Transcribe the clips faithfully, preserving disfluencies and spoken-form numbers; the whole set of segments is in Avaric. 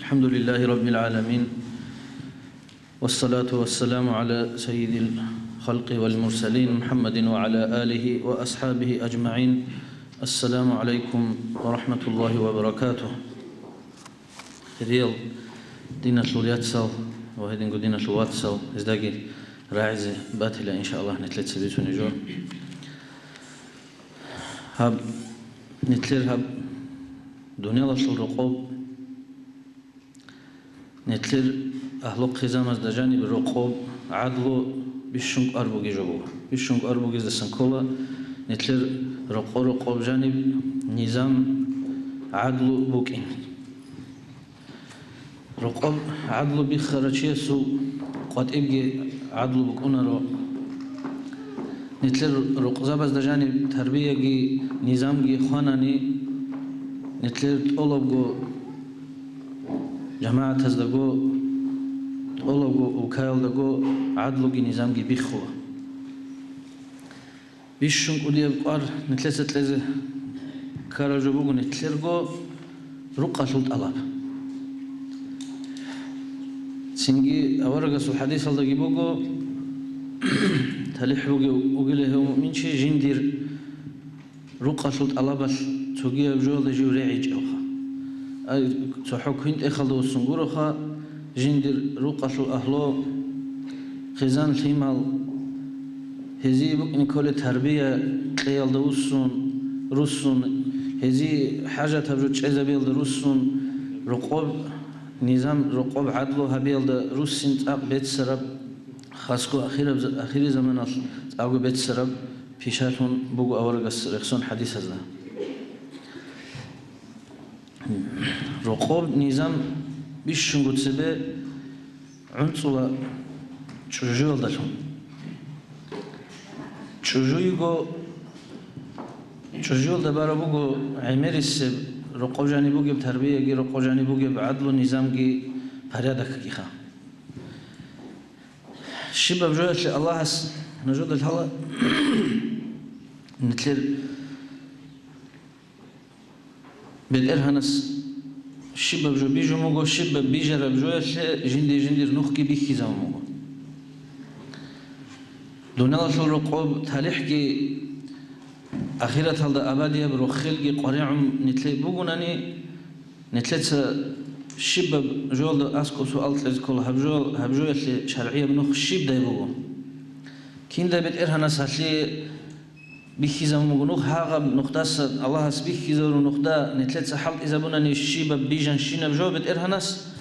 الحمد لله رب العالمين. والصلاة والسلام على سيد الخلق والمرسلين محمد وعلى آله وأصحابه أجمعين. السلام عليكم ورحمة الله وبركاته. Хириял диналъул яцал ва гьединго диналъул вацал, гьездаги рагӀизе батила, иншааллагь, нилъеца бицунеб жо. Гьаб, нилъер гьаб дуниялалъул рокъоб, нилъер агьлу-хъизамазда жаниб рокъоб, гӀадлу бищун кӀвар бугеб жо буго. Бищун кӀвар бугездасан ккола нилъер рокъо-рокъоб жаниб низам, гӀадлу букӀин. Рокъоб гӀадлу биххарав чиясул къватӀибги гӀадлу букӀунаро. Нилъер рукъзабазда жаниб тарбияги низамги хванани, нилъер тӀолабго жамагӀатаздаго, тӀолабго улкаялдаго гӀадлуги низамги биххула. Бищун кӀудияб кӀвар нилъеца кьезе ккараб жо буго нилъерго рукъалъул тӀалаб. Цинги аварагасул хадисалдаги буго, талихӀ бугев вугила гьев муъминчи жиндир рукъалъул тӀалабалъ цогияб жоялда жив регӀичӀевха. Ай, цохӀо квинтӀехалда вуссун гуроха, жиндир рукъалъул агьлу, хъизан-лъимал, гьезие букӀине кколеб тарбия кьеялда вуссун, руссун, гьезие хӀажатаб жо чӀезабиялда руссун, рокъоб низам, рокъоб гӀадлу гьабиялда руссин цӀакъ беццараб, хасго ахираб-, ахиризаманалъ цӀакъго беццараб пишалъун буго аварагас рехсон хадисазда. Рокъоб низам бищунго цебе гӀунцӀула чӀужуялдалъун. ЧӀужуйго, чӀужуялда бараб буго гӀемерисеб, рокъоб жаниб бугеб тарбияги, рокъоб жаниб бугеб гӀадлу низамги порядокгиха. Щибаб жоялъе Аллагьас нужеда лъала, нилъер БетӀергьанас щибаб жо бижун буго, щибаб бижараб жоялъе жинди-жиндир нухги бихьизабун буго. Дуниялалъул рокъоб талихӀги ахираталда абадияб рохелги къваригӀун нилъее бугунани, нилъеца щибаб жоялда аскӀоб суал кьезе ккола, гьаб жо-, гьаб жоялъе шаргӀияб нух щибдай буго? Киндай БетӀергьанас гьалъие бихьизабун буго нух, гьагъаб нухдаса, Аллагьас бихьизабураб нухда нилъеца хӀалтӀизабунани щибаб бижанщинаб жо БетӀергьанас,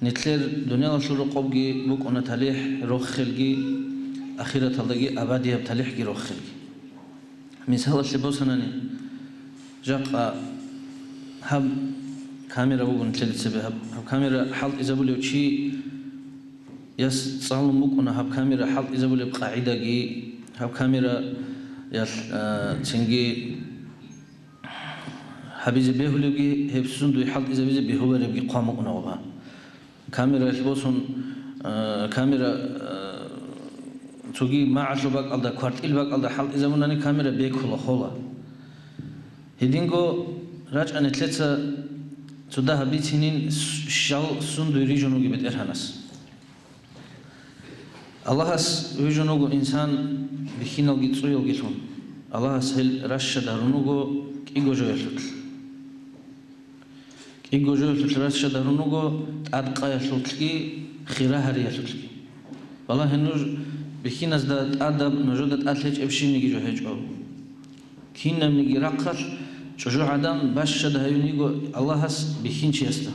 нилъер дуниялалъул рокъобги букӀуна талихӀ рохелги, ахираталдаги абадияб талихӀги рохелги. Мисалалъе босанани, жакъа гьаб камера буго нилъеда цебе, гьаб, гьаб камера хӀалтӀизабулев чи яс цӀалун букӀуна гьаб камера хӀалтӀизабулеб къагӀидаги, гьаб камераялъ, а, цинги гьабизе бегьулебги, гьеб сундуе хӀалтӀизабизе бегьуларебги хъван букӀуна гьаб. Камераялъ босун, а, камера, а, цоги магӀалъул бакӀалда, квартил бакӀалда хӀалтӀизабунани камера бекула, хола. Гьединго рачӀа нилъеца цо дагьаб бицинин, щал сундуе рижун вугеб БетӀергьанас. Аллагьас вижун вуго инсан бихьиналги цӀуялгилъун. Аллагьас гьел ращад гьарун вуго кӀиго жоялъулъ. КӀиго жоялъулъ ращад гьарун вуго тӀадкъаялъулъги хира гьариялъулъги. Балагье нуж, бихьиназда тӀадаб нужеда тӀад гьечӀеб щибниги жо гьечӀо. Кинабниги рахъалъ чӀужугӀадан бащад гьаюн йиго Аллагьас бихьинчиясда.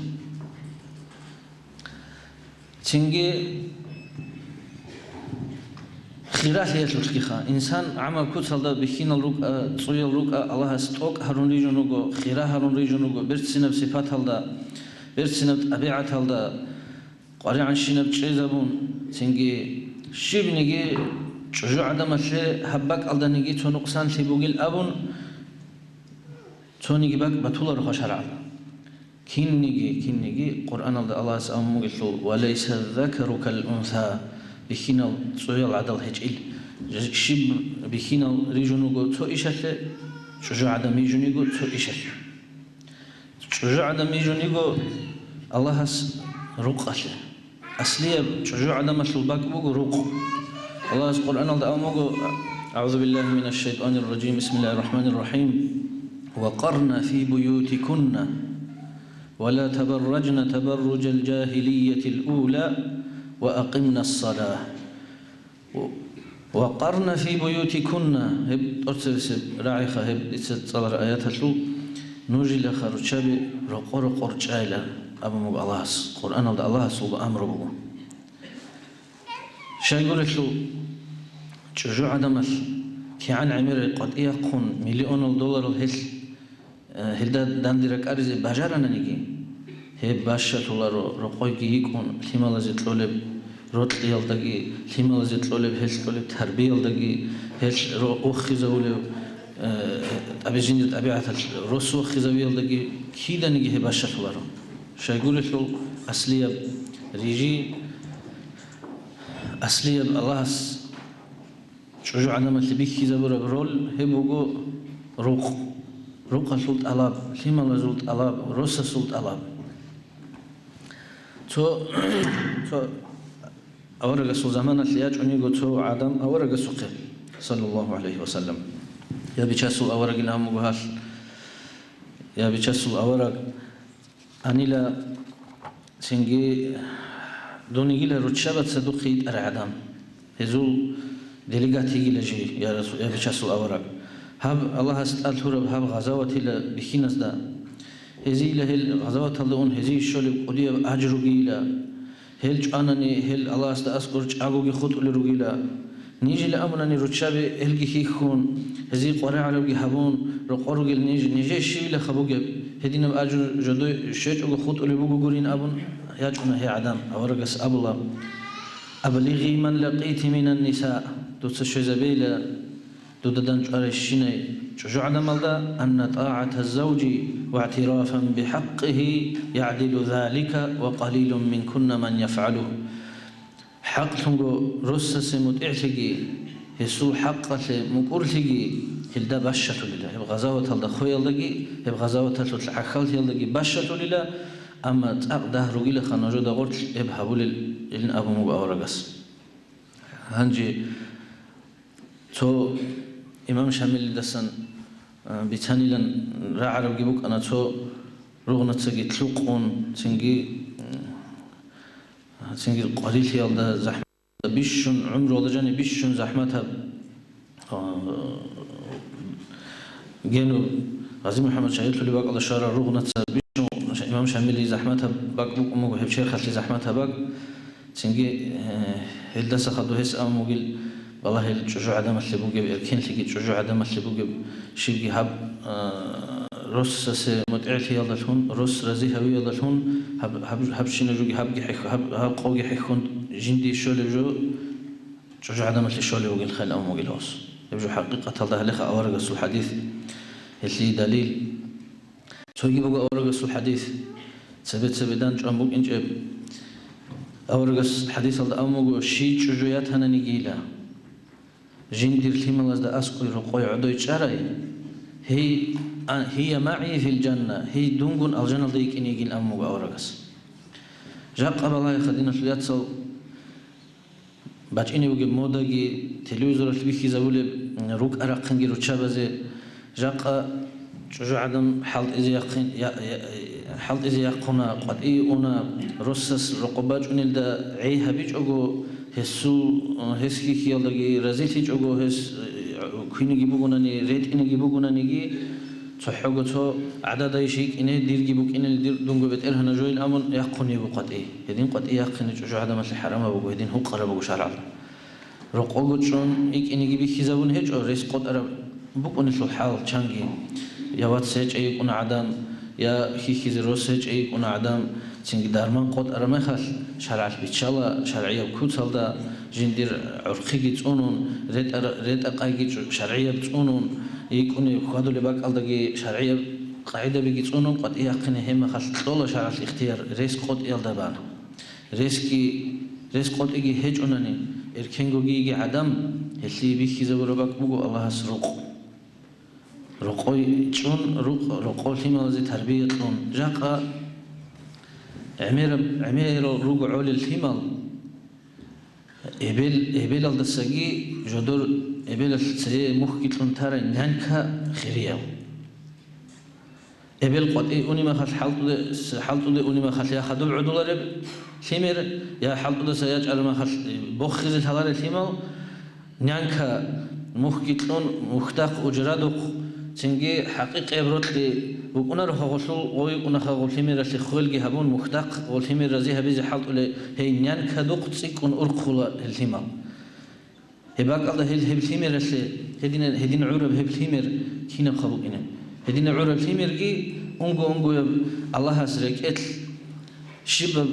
Цинги хиралъиялъулъгиха. Инсан гӀамал куцалда бихьинал рукӀа, цӀуял рукӀа, Аллагьас тӀокӀ гьарун рижун вуго, хира гьарун рижун вуго, берцинаб сипаталда, берцинаб тӀабигӀаталда къваригӀанщинаб чӀезабун, цинги щибниги чӀужугӀадамалъе гьаб бакӀалданиги цо нукъсанлъи бугил абун, цониги бакӀ батулароха шаргӀалда. Кинниги, кинниги Къуръаналда Аллагьас абун бугелъул: «Ва лайса закару кал унса», бихьинал цӀуял гӀадал гьечӀил. Щиб бихьинал рижун вуго цо ишалъе, чӀужугӀадан бижун йиго цо ишалъе. ЧӀужугӀадан бижун йиго Аллагьас рукъалъе. Аслияб чӀужугӀадамалъул бакӀ буго рукъ. Аллагьас Къуръаналда абун буго: «أعوذ بالله من الشيطان الرجيم. بسم الله الرحمن الرحيم. وقرن في بيوتكن ولا تبرجن تبرج الجاهلية الأولى وأقمن الصلاة». «وقرن في بيوتكن», гьеб тӀоцебесеб рагӀиха, гьеб дица цӀалараб аяталъул, нужилаха руччаби рокъо-рокъор чӀайла абун буго Аллагьас. Къуръаналда Аллагьасул амру буго. Щайгурелъул, чӀужугӀадамалъ кигӀан гӀемерай къватӀияб хъун, миллионал долларал гьелъ, э, гьелда данде ракӀаризе бажарананиги, гьеб бащалъуларо, рокъойги йикӀун, лъималазе кьолеб рокьиялдаги, лъималазе кьолеб, гьелъ кьолеб тарбиялдаги, гьелъ ро-, вохизавулев, э, тӀаби-, жиндир тӀабигӀаталъ рос вохизавиялдаги киданиги гьеб бащалъуларо. Щайгурелъул, аслияб рижи, аслияб Аллагьас чӀужугӀадамалъе бихьизабураб роль гьеб буго рукъ, рукъалъул тӀалаб, лъималазул тӀалаб, росасул тӀалаб. Цо, цо аварагасул заманалъ ячӀун йиго цо гӀадам аварагасухъе, саллаллагьу гӀалайгьи ва саллам. Я бичасул аварагин абун буго гьалъ, я бичасул авараг, анила, цинги дун йигила руччабаца духъе йитӀарай гӀадам. Гьезул делегат йигила жий, я Расул, я бичасул авараг. Гьаб Аллагьас тӀад лъураб гьаб гъазаватила бихьиназда. Гьезийила гьел гъазаваталда ун гьезие щолеб кӀудияб ажругийила. Гьел чӀванани, гьел Аллагьасда аскӀор чӀагоги хутӀулел ругила. Нижила абунани руччаби гьелги хьихьун, гьезие къваригӀарабги гьабун, рокъор ругел ниж, нижее щивилаха бугеб, гьединаб ажру жодое щвечӀого хутӀулеб буго гурин абун ячӀуна гьей гӀадам, аварагас абула: «أبلغي من لقيت من النساء», дуца щвезабейила дуда дандчӀварайщинай чӀужугӀадамалда: «أن طاعة الزوج واعترافا بحقه يعدل ذلك وقليل منكن من يفعله». ХӀакълъунго росасе мутӀигӀлъиги, гьесул хӀакъалъе мукӀурлъиги гьелда бащалъулила, гьеб гъазаваталда хвеялдаги, гьеб гъазаваталъул гӀахьаллъиялдаги бащалъулила, амма цӀакъ дагь ругилаха нужеда гъорлъ гьеб гьабулел, илан абун буго аварагас. Гьанже цо имам Шамилидасан, а, бицанилан рагӀарабги букӀана, цо ругънацаги лъукъун, цинги, м, цинги къварилъиялда захӀматалда бищун, гӀумруялда жаниб бищун захӀматаб, а, генуб ГъазимухӀаммад шагьидлъулеб бакӀалда щварал ругънаца бищун имам Шамилие захӀматаб бакӀ букӀун буго, гьеб черхалъе захӀматаб бакӀ. Цинги, э, гьелдаса хадуб гьес абун бугил, балагьел чӀужугӀадамалъе бугеб, эркенлъиги чӀужугӀадамалъе бугеб, щибги гьаб, э, росасе мутӀигӀлъиялдалъун, рос рази гьавиялдалъун, гьаб, гьаб, гьабщинаб жоги гьабги хӀех-, гьаб, гьаб къоги хӀехьун жинди щолеб жо, чӀужугӀадамалъе щолеб бугел хӀал абун бугила гьес. Гьеб жо хӀакъикъаталда гьалеха аварагасул хӀадис, гьелъие далил. Цоги буго аварагасул хӀадис, цебе-цебе дандчӀван букӀинчӀеб. Аварагас хӀадисалда абун буго: «Щий чӀужу ятананигийила, жиндир лъималазда аскӀой рокъой гӀодой чӀарай, гьей, а, гьия магӀи фил жанна, гьей дунгун алжаналда йикӀине йигин», – абун буго аварагас. Жакъа балагьеха, диналъул яцал, бачӀине бугеб модаги, телевизоралъ бихьизабулеб, м, рукӀа-рахъинги руччабазе, жакъа чӀужугӀадан хӀалтӀизе яхъин-, я-, я-, хӀалтӀизе яхъуна, къватӀие уна, росас рокъоб бачӀунелда гӀей гьабичӀого, гьесул, гьес хьихьиялдаги разилъичӀого, гьес, э, квиниги бугунани, ретӀиниги бугунаниги, цохӀого цо гӀадада иш йикӀине, дирги букӀинел дир, дунго бетӀергьана жойин абун яхъун йиго къватӀи. Гьедин къватӀи яхъине чӀужугӀадамалъе хӀарамаб буго, гьедин гьукъараб буго шаргӀалда. Рокъого чӀун йикӀинеги бихьизабун гьечӀо, рес къотӀараб букӀунелъул хӀал чанги. Я вац гьечӀей йикӀуна гӀадан, я хьихьизе рос гьечӀей йикӀуна гӀадан, цинги дарман къотӀараб мехалъ, шаргӀалъ биччала шаргӀияб куцалда, жиндир гӀурхъиги цӀунун, ретӀа-, ретӀа-къайги чӀу-, шаргӀияб цӀунун, йикӀунеб хьвадулеб бакӀалдаги шаргӀияб къагӀидабиги цӀунун, къватӀи яхъине гьеб мехалъ кьола шаргӀалъ ихтияр рес къотӀиялда бан. Ресги, рес къотӀиги гьечӀунани, эркенгоги йиги гӀадан, гьелъие бихьизабураб бакӀ буго Аллагьас рукъ. Рокъой чӀун, рукъ, рокъов лъималазе тарбия кьун. Жакъа ГӀемераб, гӀемерал руго гӀолел лъимал, эбел, эбелалдасаги жодор эбелалъ цее мухьги кьун тарай нянька хирияв. Эбел къватӀи уни махалъ хӀалтӀуде, хӀалтӀуде уни махалъ я хадуб гӀодулареб лъимер, я хӀалтӀудаса ячӀараб махалъ бохизе лъалареб лъимал, нянька мухьги кьун, мухьдахъ ужрадухъ, цинги хӀакъикъияб рокьи букӀунаро гьагъулъул, гъой йикӀунаха гъулъимералъе хвелги гьабун, мухьдахъ гъулъимер рази гьабизе хӀалтӀулей, гьей нянькадухъ цӀикӀкӀун урхъула гьел лъимал. Гьеб бакӀалда гьел гьеб лъимералъе, гьединан, гьедин гӀураб гьеб лъимер кинабха букӀине? Гьедин гӀураб лъимерги унго-унгояб Аллагьас рекӀелъ щибаб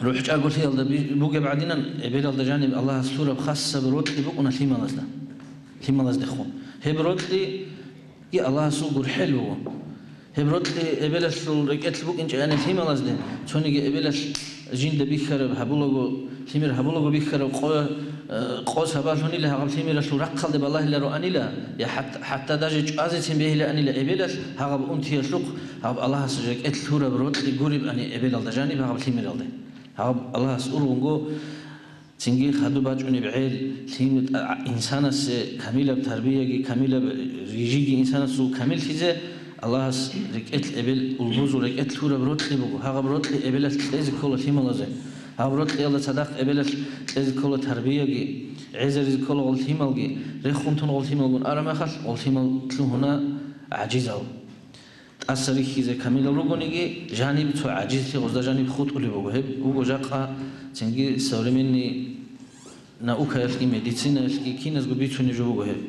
РухӀчӀаголъиялда би-, бугеб гӀадинан, эбелалда жаниб Аллагьас лъураб хасаб рокьи букӀуна лъималазда, лъималаздехун. Гьеб рокьиги Аллагьасул гурхӀел буго. Гьеб рокьи эбелалъул рекӀелъ букӀинчӀебани лъималазде, цониги эбелалъ жинда бихьараб гьабулаго, лъимер гьабулаго бихьараб къо-, э, къо сабаблъунила гьаб лъимералъул рахъалде балагьилароанила, я хӀат-, хӀатта даже чӀвазецин бегьилаанила эбелалъ гьаб унтиялъухъ, гьаб Аллагьас рекӀелъ лъураб рокьи гуребани эбелалда жаниб гьаб лъимералде. Гьаб Аллагьас ургъунго цинги хадуб бачӀунеб гӀел, лъим-, а, инсанасе камилаб тарбияги, камилаб рижиги, инсанасул камиллъизе Аллагьас рекӀелъ эбел улбузул рекӀелъ лъураб рокьи буго. Гьаб рокьи эбелалъ кьезе ккола лъималазе. Гьаб рокьиялда цадахъ эбелалъ кьезе ккола тарбияги, гӀезаризе ккола гъол лъималги, рехун тун гъол лъималгун араб мехалъ, гъол лъимал лъугьуна гӀажизал. ТӀаса рихьизе камилал ругониги, жаниб цо гӀажизлъи гъозда жаниб хутӀулеб буго. Гьеб буго жакъа цинги современный наукаялъги, медицинаялъги киназго бицунеб жо буго гьеб.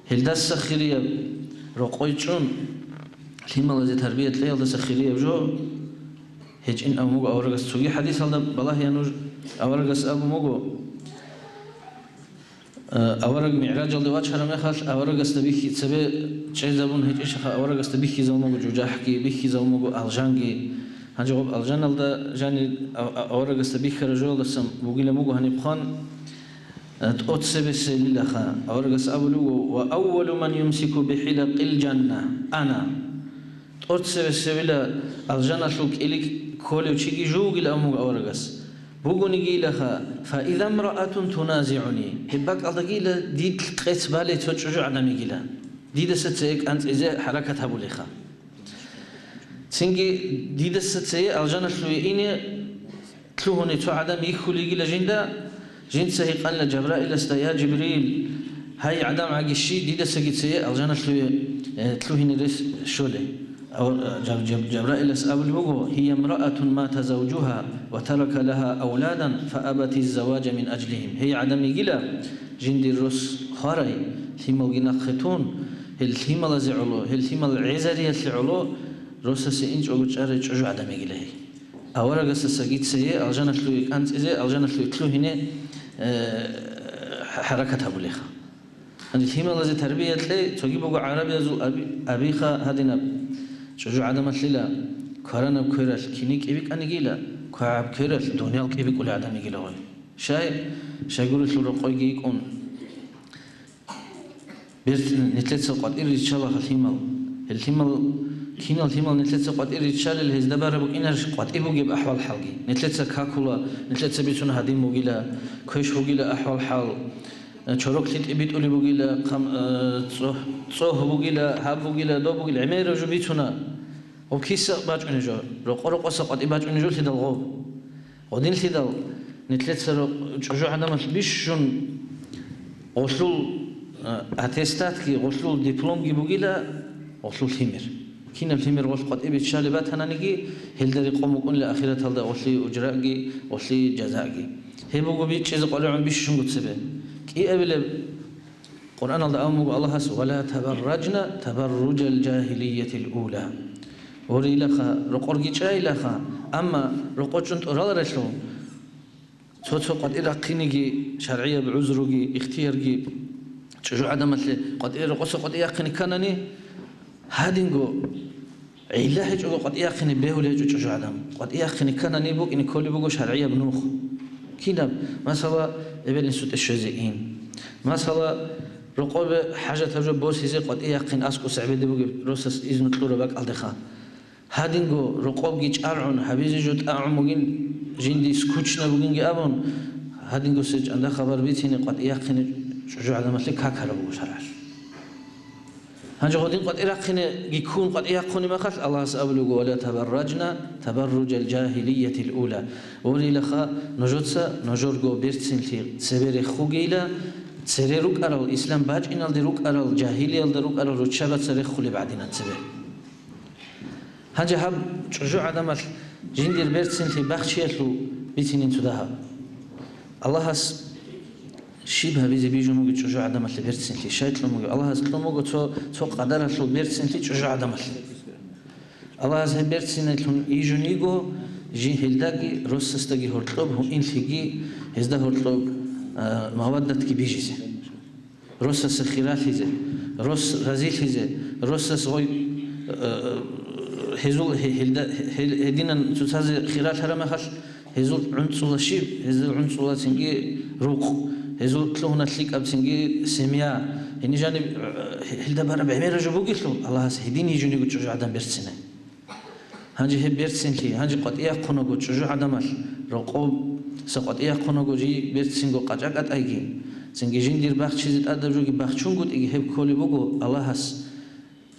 Гьелдаса хирияб рокъой чӀун, лъималазе тарбия кьеялдаса хирияб жо гьечӀин абун буго аварагас. Цоги хӀадисалда балагье нуж, аварагас абун буго, Э, авараг мигӀражалде вачараб мехалъ, аварагасда бихьи-, цебе чӀезабун гьечӀищаха, аварагасда бихьизабун буго жужахӀги, бихьизабун буго алжанги. Гьанже гъоб алжаналда жани а-, а-, аварагасда бихьараб жоялдасан бугилан буго гьаниб хъван, э, тӀоцебесебилаха. Аварагас абулеб буго: «Ва аввалу ман юмсику бихӀилакъил жанна ана». ТӀоцебесебила алжаналъул кӀилик кколев чиги жугила абун буго аварагас. Бугонигилаха, фа иза мраатун туназигӀуни, гьеб бакӀалдагила дид къец балей цо чӀужугӀадан йигила. Дидаса цее кӀанцӀизе хӀаракат гьабулеха. Цинги дидаса цее алжаналъуве ине лъугьуни цо гӀадан йихьулей йигила жинда, жинца гьикъанила Жабраиласда: «Я Жибрил, гьай гӀадан гӀаги щи дидасаги цее алжаналъуве, э, лъугьине рес щолей?» Ав-, Жаб-, Жаб-, Жабраилас абулеб буго: «Гьия мраатун мата завжугьа ва тарака лагьа авладан фаабатиз заважа мин ажлигьим». Гьей гӀадан йигила, жиндир рос хварай, лъималги нахъе тун, гьел лъималазе гӀоло, гьел лъимал гӀезариялъе гӀоло росасе инчӀого чӀарай чӀужугӀадан йигила гьей. Аварагасдасаги цее алжаналъуве кӀанцӀизе, алжаналъуве лъугьине, э, хӀаракат гьабулеха. Гьанже лъималазе тарбия кьей, цоги буго гӀарабиязул аби-, абиха гьадинаб: «ЧӀужугӀадамалъила кваранаб квералъ кини кӀибикӀанигила, квагӀаб квералъ дуниял кӀибикӀулей гӀадан йигила гъой». Щай? Щайгурелъул рокъойги йикӀун. Берцин нилъеца къватӀир риччалаха лъимал. Гьел лъимал, кинал лъимал нилъеца къватӀир риччалел, гьезда бараб букӀинарищ къватӀи бугеб ахӀвал-хӀалги? Нилъеца какула, нилъеца бицун гьадин бугила, квеш бугила ахӀвал-хӀал, чороклъи тӀибитӀулеб бугила, хъам-, э, цӀо-, цӀогь бугила, гьаб бугила, доб бугила, гӀемераб жо бицуна. Гьоб киса бачӀунеб жо? Рокъо-рокъоса къватӀи бачӀунеб жо лъидал гъоб? Гъодинлъидал нилъеца рокъ-, чӀужугӀадамалъ бищун гъолъул, а, аттестатги, гъолъул дипломги бугила гъолъул лъимер. Кинаб лъимер гъолъ къватӀибе ччалеб батананиги, гьелда рекъон букӀунила ахираталда гъолъие ужраги, гъолъие жазаги. Гьеб буго бичӀчӀизе къваригӀун бищунго цебе. КӀиабилеб Къуръаналда абун буго Аллагьас: «Ва ла табарражна табарружал жагьилиятил ула». Гьорилаха, рокъорги чӀайилаха, амма рокъо чӀун тӀураларелъул, цо-цо къватӀи рахъинеги, шаргӀияб гӀузруги, ихтиярги, чӀужугӀадамалъе къватӀи, рокъоса къватӀи яхъине кканани, гьадинго ГӀилла гьечӀого къватӀияхъине бегьулеб гьечӀо чӀужугӀадан. КъватӀияхъине кканани букӀине кколеб буго шаргӀияб нух. Кинаб? Масала, эбел-инсуде щвезе ин. Масала, рокъобе хӀажатаб жо босизе къватӀияхъин аскӀос гӀебеде бугеб росас изну кьураб бакӀалдеха. Гьадинго рокъобги чӀаргӀун, гьабизе жо тӀагӀун бугин, жинди скучно бугинги абун, гьадинго се чӀанда хабар бицине къватӀияхъине чӀужугӀадамалъе какараб буго шаргӀалъ. Гьанже гьодин къватӀирахъинеги ккун къватӀияхъуни махалъ, Аллагьас абулеб буго: «Ва ла табарражна табарружал жагьилиятил ула». Ворилаха, нужеца нужерго берцинлъи цебе рехугейила, цере рукӀарал, ислам бачӀиналде рукӀарал, жагьилиялда рукӀарал руччабаца рехулеб гӀадина цебе. Гьанже гьаб чӀужугӀадамалъ жиндир берцинлъи бахчиялъул бицинин цо дагьаб. Аллагьас щиб гьабизе бижун буго чӀужугӀадамалъе берцинлъи? Щай кьун буго? Аллагьас кьун буго цо, цо къадаралъул берцинлъи чӀужугӀадамалъе. Аллагьас гьеб берцинлъун йижун йиго, жи-, гьелдаги, росасдаги гьоркьоб гьуинлъиги, гьезда гьоркьоб, а, маваддатги бижизе. Росасе хиралъизе, рос разилъизе, росас гъой, э, гьезул гье-, гьелда-, гьел-, гьединан цоцазе хиралъараб мехалъ, гьезул гӀунцӀула щиб, гьезул гӀунцӀула цинги рукъ, гьезул лъугьуна лъикӀаб цинги семья. Гьениб жаниб, э, гьелда бараб гӀемераб жо бугелъул, Аллагьас гьедин йижун йиго чӀужугӀадан берцинай. Гьанже гьеб берцинлъи, гьанже къватӀияхъунаго чӀужугӀадамалъ, рокъобса къватӀияхъунаго жий берцинго къачӀа кӀатӀайги, цинги жиндир бахчизе тӀадаб жоги бахчунгутӀиги гьеб кколеб буго Аллагьас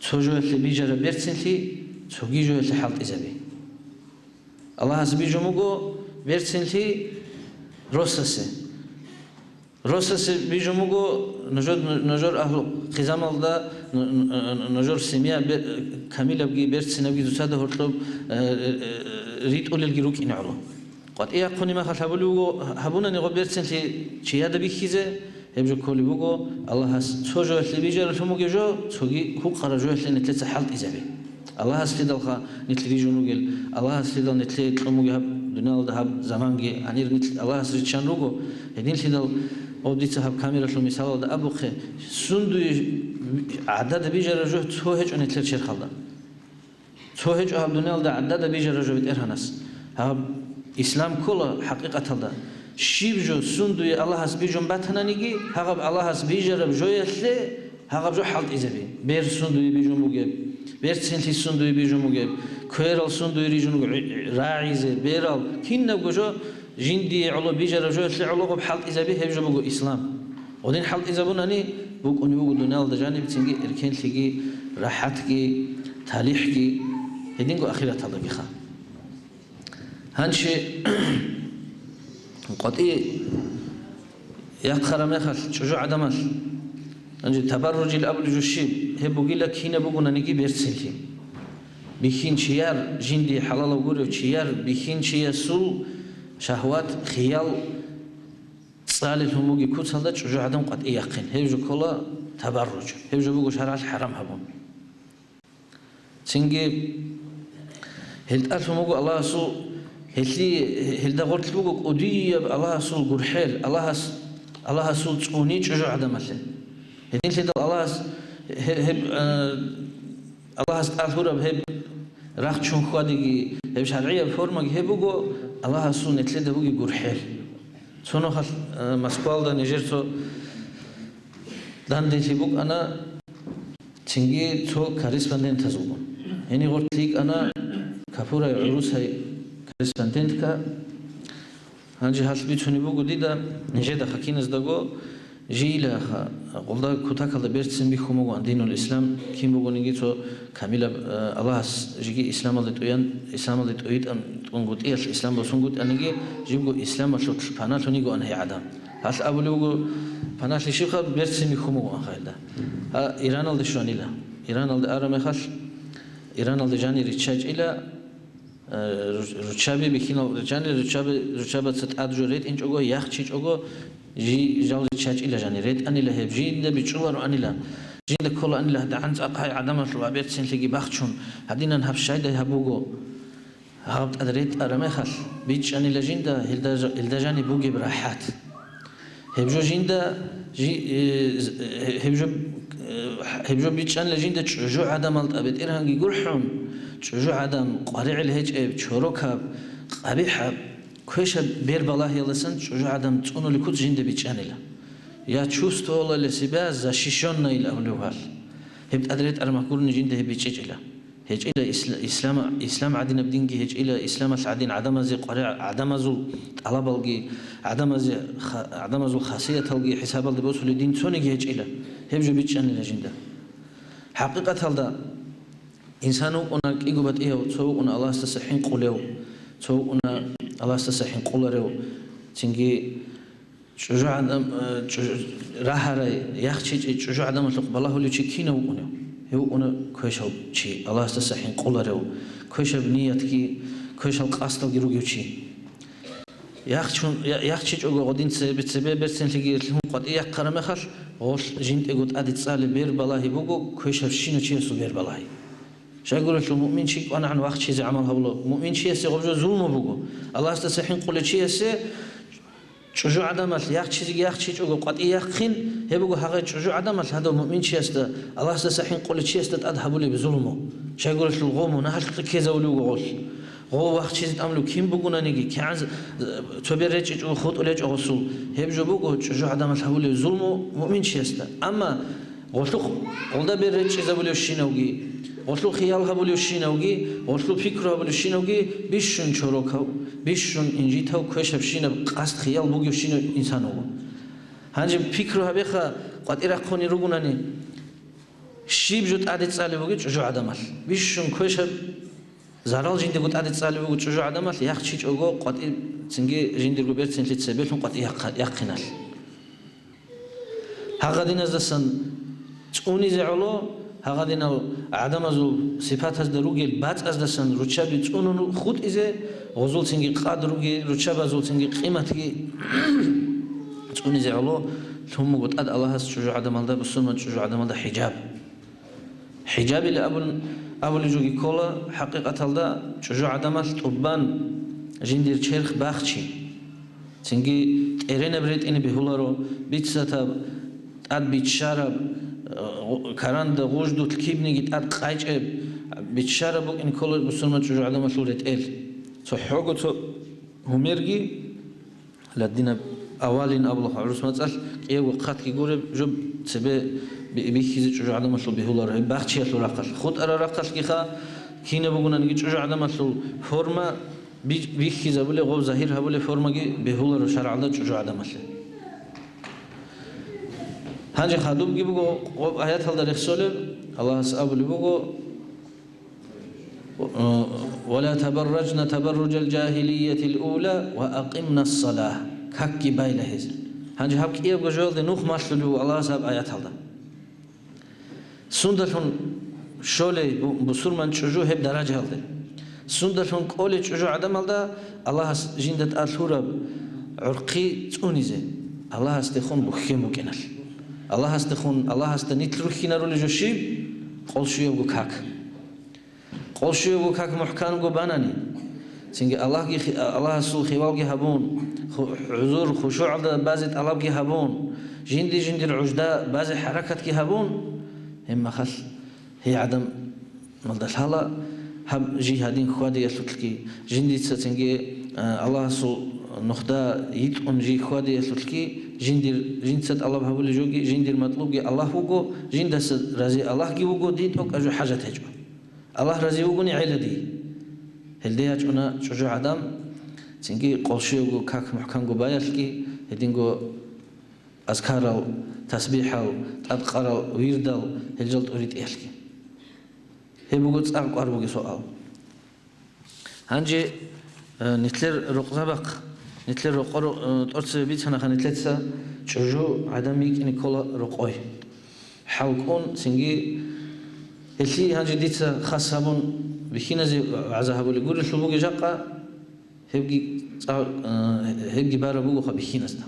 цо жоялъе бижараб берцинлъи цоги жоялъе хӀалтӀизаби. Аллагьас бижун буго берцинлъи росасе. Росасе бижун буго, нужер, нужер агьлу хъизамалда, ну-, ну-, нужер семья бе-, камилабги, берцинабги, дуцада гьоркьоб, э, э, э, ритӀулелги рукӀине гӀоло. КъватӀияхъуни махалъ гьабулев вуго, гьабунани гъо берцинлъи чияда бихьизе, гьеб жо кколеб буго, Аллагьас цо жоялъе бижаралъун бугеб жо, цоги гьукъараб жоялъе нилъеца хӀалтӀизаби. Аллагьаслъидалха нилъ рижун ругел, Аллагьаслъидал нилъее кьун бугеб гьаб дуниялалда гьаб заманги, гьанир нилъ Аллагьас риччан руго, гьединлъидал гъоб дица гьаб камералъул мисалалда абухъе, сундуе гӀадада бижараб жо цо гьечӀо нилъер черхалда. Цо гьечӀо гьаб дуниялда гӀадада бижараб жо БетӀергьанас. Гьаб ислам ккола хӀакъикъаталда. Щиб жо сундуе Аллагьас бижун батананиги, гьагъаб Аллагьас бижараб жоялъе гьагъаб жо хӀалтӀизаби. Бер сундуе бижун бугеб, берцинлъи сундуе бижун бугеб, кверал сундуе рижун бугеб, рагӀизе, берал, кинабго жо жиндие гӀоло бижараб жоялъе гӀоло гъоб хӀалтӀизаби, гьеб жо буго ислам. Гъодин хӀалтӀизабунани, букӀунеб буго дуниялда жаниб цинги эркенлъиги, рахӀатги, талихӀги, гьединго ахираталдагиха. Гьанчи къватӀи яхъараб мехалъ чӀужугӀадамалъ, гьанчи табарружил абулеб жо щиб? Гьеб бугила кинаб бугонаниги берцинлъи. Бихьинчияр, жиндие хӀалалав гурев чияр, бихьинчиясул шагьват, хиял, цӀалелъун бугеб куцалда чӀужугӀадан къватӀи яхъин, гьеб жо ккола табарруж, гьеб жо буго шаргӀалъ хӀарам гьабун. Цинги гьелтӀалъун буго Аллагьасул, гьелъи-, гьелда гъорлъ буго кӀудияб Аллагьасул гурхӀел, Аллагьас, Аллагьасул цӀуни чӀужугӀадамалъе. Гьединлъидал Аллагьас гье-, гьеб, а, Аллагьас тӀад гьураб гьеб рахчун хьвадиги, гьеб шаргӀияб формаги гьеб буго Аллагьасул нилъеда бугеб гурхӀел. Цо нухалъ, э, Москвалда нижер цо данделъи букӀана, цинги цо корреспондентаз вуго. Гьениб гъорлъ йикӀана капурай гӀурусай корреспондентка. Гьанже гьалъ бицунеб буго дида, нижеда хъакиназдаго, жийилаха, гъолда кутакалда берцин бихьун бугоан динул ислам, кин бугониги цо камилаб, э, Аллагьас жиги исламалде тӀуян, исламалде тӀуитӀан, тӀунгутӀиялъ ислам босунгутӀаниги, жибго исламалъулъ паналъун йигоан гьей гӀадан. Гьалъ абулев вуго, паналъи щибха, берцин бихьун бугоан хайда. Гьа, Ираналде щванила. Ираналде араб мехалъ, Ираналде жани риччачӀила, Э, руч-, руччаби бихьинал жанир, руччаби, руччабаца тӀад жо ретӀинчӀого, яхчичӀого, жи-, жал риччачӀила жанир. РетӀанила гьеб, жинда бичӀчӀулароанила. Жинда кколаанила гьадагӀан цӀакъ гьай гӀадамалъул аберцинлъиги бахчун, гьадинан гьаб щайдай гьаб буго. Гьаб тӀад ретӀараб мехалъ, бичӀчӀанила жинда гьелда ж-, гьелда жаниб бугеб рахӀат. Гьеб жо жинда жи-, э, з-, э, гьеб жо, э, гьеб жо бичӀчӀанила жинда чӀужугӀадамал тӀа БетӀергьанги гурхӀун, чӀужугӀадам, къваригӀел гьечӀеб, чорокаб, къабихӀаб, квешаб бер балагьиялдасан чӀужугӀадам цӀунули куц жинда бичӀчӀанила. Я чувствовала ли себя защищённой абулев гьалъ. Гьеб тӀад ретӀараб мехалъ гурони жинда гьеб бичӀчӀичӀила. ГьечӀила исла-, ислам, ислам гӀадинаб динги гьечӀила, исламалъ гӀадин гӀадамазе къваригӀ-, гӀадамазул тӀалабалги, гӀадамазе ха-, гӀадамазул хасияталги хӀисабалде босулеб дин цониги гьечӀила. Гьеб жо бичӀчӀанила жинда. ХӀакъикъаталда, инсан вукӀуна кӀиго батӀияв, цо вукӀуна Аллагьасдаса хӀинкъулев, цо вукӀуна Аллагьасдаса хӀинкъуларев, цинги чӀужугӀадан, э, чӀуж-, рагьарай, яхчичӀей чӀужугӀадамалъухъ балагьулев чи кинав вукӀунев? Гьев вукӀуна квешав чи, Аллагьасдаса хӀинкъуларев, квешаб ниятги, квешал къасдалги ругев чи. Яхчун-, я-, яхчичӀого гъодин цебе-, цебе берцинлъиги лъун къватӀи яхъараб мехалъ, гъолъ жинтӀего тӀаде цӀалеб бер балагьи буго квешабщинав чиясул бер балагьи. Щайгурелъул муъмин чи кӀванагӀан вахчизе гӀамал гьабула, муъмин чиясе гъоб жо зулму буго. Аллагьасдаса хӀинкъулев чиясе чӀужугӀадамалъ яхчизеги яхчичӀого къватӀи яхъин, гьеб буго гьагъай чӀужугӀадамалъ гьадав муъминчиясда, Аллагьасдаса хӀинкъулев чиясда тӀад гьабулеб зулму. Щайгурелъул гъо мунагьалъукье ккезавулев вуго гъолъ. Гъо вахчизе тӀамулев кин бугонаниги, кигӀан з-, цо бер речӀчӀичӀого хутӀулев гьечӀо гъосул. Гьеб жо буго чӀужугӀадамалъ гьабулеб зулму муъминчиясда. Амма гъолъухъ, гъолда бер речӀчӀизабулевщинавги, гъолъул хиял гьабулевщинавги, гъолъул пикру гьабулевщинавги бищун чорокав, бищун инжитав, квешабщинаб къасд-хиял бугевщинав инсан вуго. Гьанже пикру гьабеха, къватӀи рахъунел ругонани, щиб жо тӀаде цӀалеб бугеб чӀужугӀадамалъ? Бищун квешаб зарал жиндего тӀаде цӀалеб буго чӀужугӀадамалъ, яхчичӀого къватӀи, цинги жиндирго берцинлъи цебелъун къватӀи яхъа-, яхъиналъ. Гьагъадиназдасан цӀунизе гӀоло, гьагъадинал гӀадамазул сипатазда ругел бацӀаздасан руччаби цӀунун хутӀизе, гъозулцинги къад ругел руччабазулцинги къиматги цӀунизе гӀоло, лъун буго тӀад Аллагьас чӀужугӀадамалда, бусурман чӀужугӀадамалда хӀижаб. ХӀижабили абун, абулеб жоги ккола, хӀакъикъаталда чӀужугӀадамалъ тӀубан жиндир черх бахчи. Цинги тӀеренаб ретӀине бегьуларо, бицатаб, тӀад биччараб, э, каранда гъуждулъ кибниги тӀад къайчӀеб, биччараб букӀин ккола бусурман чӀужугӀадамалъул ретӀел. ЦохӀого цо гьумерги, ладинаб авалин абулахъ гӀурус мацӀалъ, кӀиябго хъатги гуреб, жо цебе би-, бихьизе чӀужугӀадамалъул бегьуларо, гьеб бахчиялъул рахъалъ. ХутӀарал рахъалъгиха, кинаб бугонаниги чӀужугӀадамалъул форма, би-, бихьизабулеб, гъоб загьир гьабулеб формаги бегьуларо шаргӀалда чӀужугӀадамалъе. Гьанже хадубги буго, гъоб аяталда рехсолеб, Аллагьас абулеб буго: «Ва ла табарражна табарружал жагьилиятил ула ва акъимнас салагь». Какги байла гьез. Гьанже гьаб кӀиябго жоялде нух малъулев вуго Аллагьас гьаб аяталда. Сундалъун щолей бу-, бусурман чӀужу гьеб даражаялде? Сундалъун кӀолей чӀужугӀадамалда Аллагьас жинда тӀад лъураб гӀурхъи цӀунизе, Аллагьасдехун бухьен букӀиналъ? Аллагьасдехун, Аллагьасда нилъ рухьинарули жо щиб? Къолщуябго как. Къолщуябго как мухӀканго банани, цинги Аллагьги хи-, Аллагьасул хивалги гьабун, ху-, хӀузур-хушугӀалда базе тӀалабги гьабун, жинди-жиндир гӀужда базе хӀаракатги гьабун, гьеб мехалъ гьей гӀадамалда лъала гьаб жий гьадин хьвадиялъулъги, жиндица цинги, а, Аллагьасул нухда йитӀун жий хьвадиялъулъги, жиндир, жинца тӀалаб гьабулеб жоги, жиндир матлубги Аллагь вуго, жиндаса рази Аллагьги вуго, дие тӀокӀаб жо хӀажат гьечӀо. Аллагь рази вугони гӀела дие. Гьелде ячӀуна чӀужугӀадан, цинги къолщуябго как мухӀканго баялъги, гьединго азкарал, тасбихӀал, тӀадкъарал, вирдал, гьел жал тӀуритӀиялъги. Гьеб буго цӀакъ кӀвар бугеб суал. Гьанже, э, нилъер рокъзабахъ, нилъер рокъор, э, тӀоцебе бицанаха нилъеца чӀужу гӀадан йикӀине ккола рокъой. ХӀалкӀун цинги гьелъие гьанже дица хас гьабун бихьиназе вагӀза гьабулеб гурелъул бугеб жакъа, гьебги цӀа-, э, гьебги бараб бугоха бихьиназда.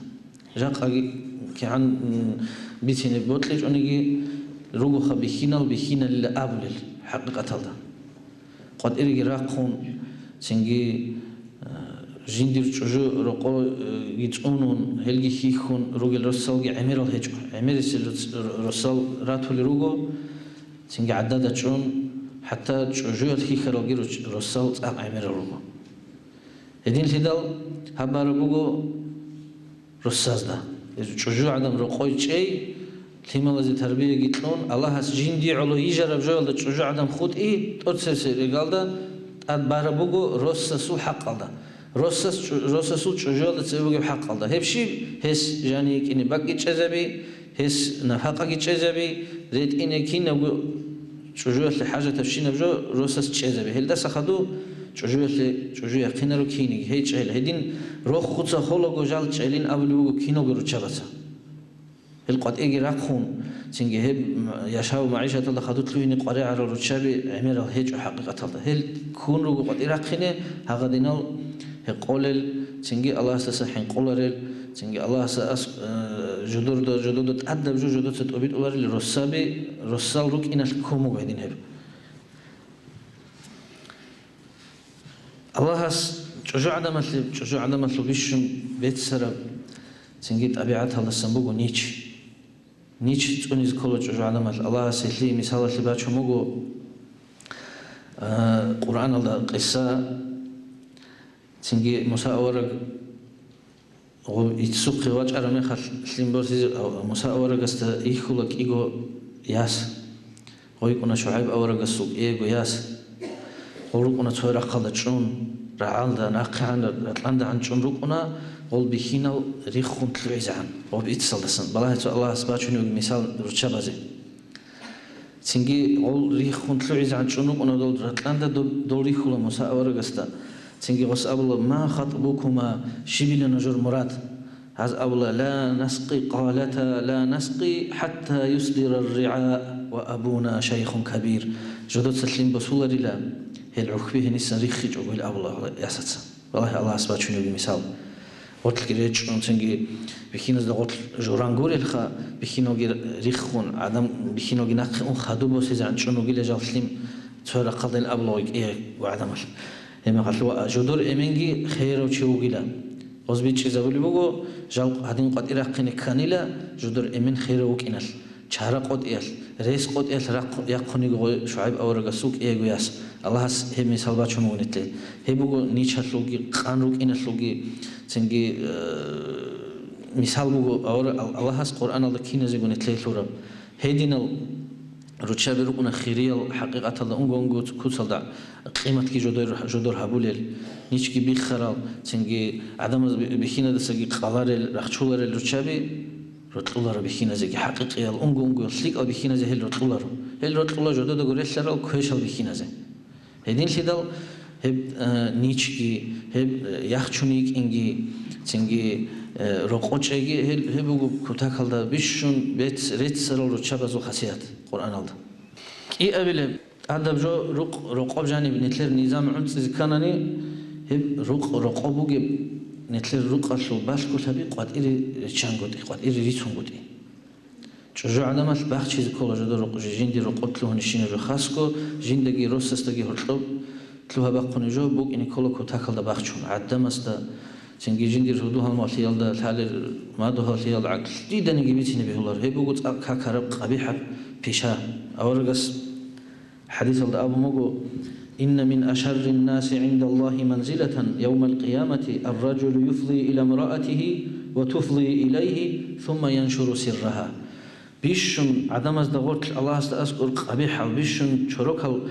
Жакъаги кигӀан, м, бицине бокьичӀониги ругоха бихьинал, бихьиналила абулел хӀакъикъаталда. КъватӀиреги рахъун, цинги, э, жиндир чӀужу рокъоги цӀунун, гьелги хьихьун ругел росалги гӀемерал гьечӀо. ГӀемерисел рос-, росал ратулел руго, цинги гӀадада чӀун, хӀатта чӀужуялъ хьихьаралги роч-, росал цӀакъ гӀемерал руго. Гьединлъидал гьаб бараб буго росазда. ЧӀужугӀадан рокъой чӀей, Лъималазе тарбияги кьун, Аллагьас жинди гӀоло йижараб жоялда чӀужугӀадан хутӀи, тӀоцебесеб иргалда тӀад бараб буго росасул хӀакъалда. Росас чӀу-, росасул чӀужуялда цебе бугеб хӀакъалда. Гьеб щиб? Гьес жани йикӀине бакӀги чӀезаби, гьес нафакъаги чӀезаби, ретӀине кинабго чӀужуялъе хӀажатабщинаб жо росас чӀезаби. Гьелдаса хадув чӀужуялъе чӀужу яхъинаро киниги, гьей чӀел. Гьедин рохуца холаго жал чӀелин абулеб буго киналго руччабаца. Гьел къватӀирги рахъун, цинги гьеб, м, яшав-магӀишаталда хадур лъугьине къваригӀарал руччаби гӀемерал гьечӀо хӀакъикъаталда. Гьел ккун руго къватӀир рахъине, гьагадинал гьекъолел, цинги Аллагьасдаса хӀинкъуларел, цинги Аллагьасда ас-, э, жодорда, жодода тӀадаб жо жодоца тӀобитӀуларел росаби, росал рукӀиналъ ккун буго гьедин гьеб. Аллагьас чӀужугӀадамалъе, чӀужугӀадамалъул бищун беццараб цинги тӀабигӀаталдасан буго нич. Нич цӀунизе ккола чӀужугӀадамалъ. Аллагьас гьелъие мисалалъе бачун буго, а, Къуръаналда къиса, цинги Муса авараг Гъоб иццухъе вачӀараб мехалъ лъим босизе, а, Муса аварагасда йихьула кӀиго яс. Гъой йикӀуна ШугӀайб аварагасул кӀиего яс. Гъол рукӀуна цо рахъалда чӀун, рагӀалда, нахъегӀан, ракьандагӀан чӀун рукӀуна, гъол бихьинал риххун лъугӀизегӀан, гъоб иццалдасан. Балагье цо Аллагьас бачунев мисал руччабазе. Цинги гъол риххун лъугӀизегӀан чӀун рукӀуна дол ракьанда, доб-, дол рихьула Муса аварагасда. Цинги гъос абула: «Ма хатӀбукума, щибила нужер мурад?» Гьаз абула: «Ла наскъи», къалата: «Ла наскъи хӀатта юсдира ар-ригӀа ва абуна шайхун кабир». Жодоца лъим босуларила, гьел гӀухьби гьенисан риххичӀого, гьел абула ясаца. Валлагь, Аллагьас бачунебги мисал. Гъорлъги речӀчӀун, цинги бихьиназда гъорлъ журан гурелха, бихьиналги риххун, гӀадан бихьиналги нахъе ун хадуб босизе гӀанчӀун вугила жал лъим, цо рахъалдайин абула гъой кӀиего гӀадамалъ. Гьебмехалъ ва жодор эменги херав чи вугила. Гъоз бичӀчӀизабулеб буго, жал гьадин къватӀир рахъине кканила, жодор эмен херав вукӀиналъ. Чара къотӀиялъ, рес къотӀиялъ рахъ-, яхъун йиго гъой ШугӀайб аварагасул кӀиего яс. Аллагьас гьеб мисал бачун буго нилъее. Гьеб буго ничалъулги, къан рукӀиналъулги, цинги, э, мисал буго авара-, Ал-, Аллагьас Къуръаналда киназего нилъее лъураб. Гьединал руччаби рукӀуна хириял, хӀакъикъаталда унго-унго куцалда къиматги жодор, жодор гьабулел, ничги биххарал, цинги гӀадамаз би-, бихьинадасаги къаларел, рахчуларел руччаби. Рокьуларо бихьиназеги, хӀакъикъиял унго-унгоял лъикӀал бихьиназе гьел рокьуларо. Гьел рокьула жододаго релълъарал квешал бихьиназе. Гьединлъидал гьеб, э, ничги, гьеб, э, яхчун йикӀинги, цинги, э, рокъо чӀеги, гьел, гьеб буго кутакалда бищун бец-, реццарал руччабазул хасият Къуръаналда. КӀиабилеб, тӀадаб жо рукъ-, рокъоб жаниб нилъер низам гӀунцӀизе кканани, гьеб рукъ-, рокъоб бугеб нилъер рукъалъул балъголъаби къватӀире риччангутӀи, къватӀире рицунгутӀи. ЧӀужугӀадамалъ бахчизе ккола жодор рукъ-, жи-, жиндир рокъоб лъугьунищинаб жо хасго, жиндаги росасдаги гьоркьоб лъугьа-бахъунеб жо букӀине ккола кутакалда бахчун, гӀадамасда, цинги жиндир гьудул-гьалмагълъиялда, лъалел мадугьаллъиялда гӀакълъиданиги бицине бегьуларо. Гьеб буго цӀакъ какараб къабихӀаб пиша. Аварагас ХӀадисалда абун буго: «Инна мин ашаррин наси гӀиндаллагьи манзилатан явмал къиямати ар-ражулу юфзи ила мраатигьи ва туфзи илайгьи, сумма яншуру сиррагьа». Бищун гӀадамазда гъорлъ Аллагьасда аскӀор къабихӀал, бищун чорокал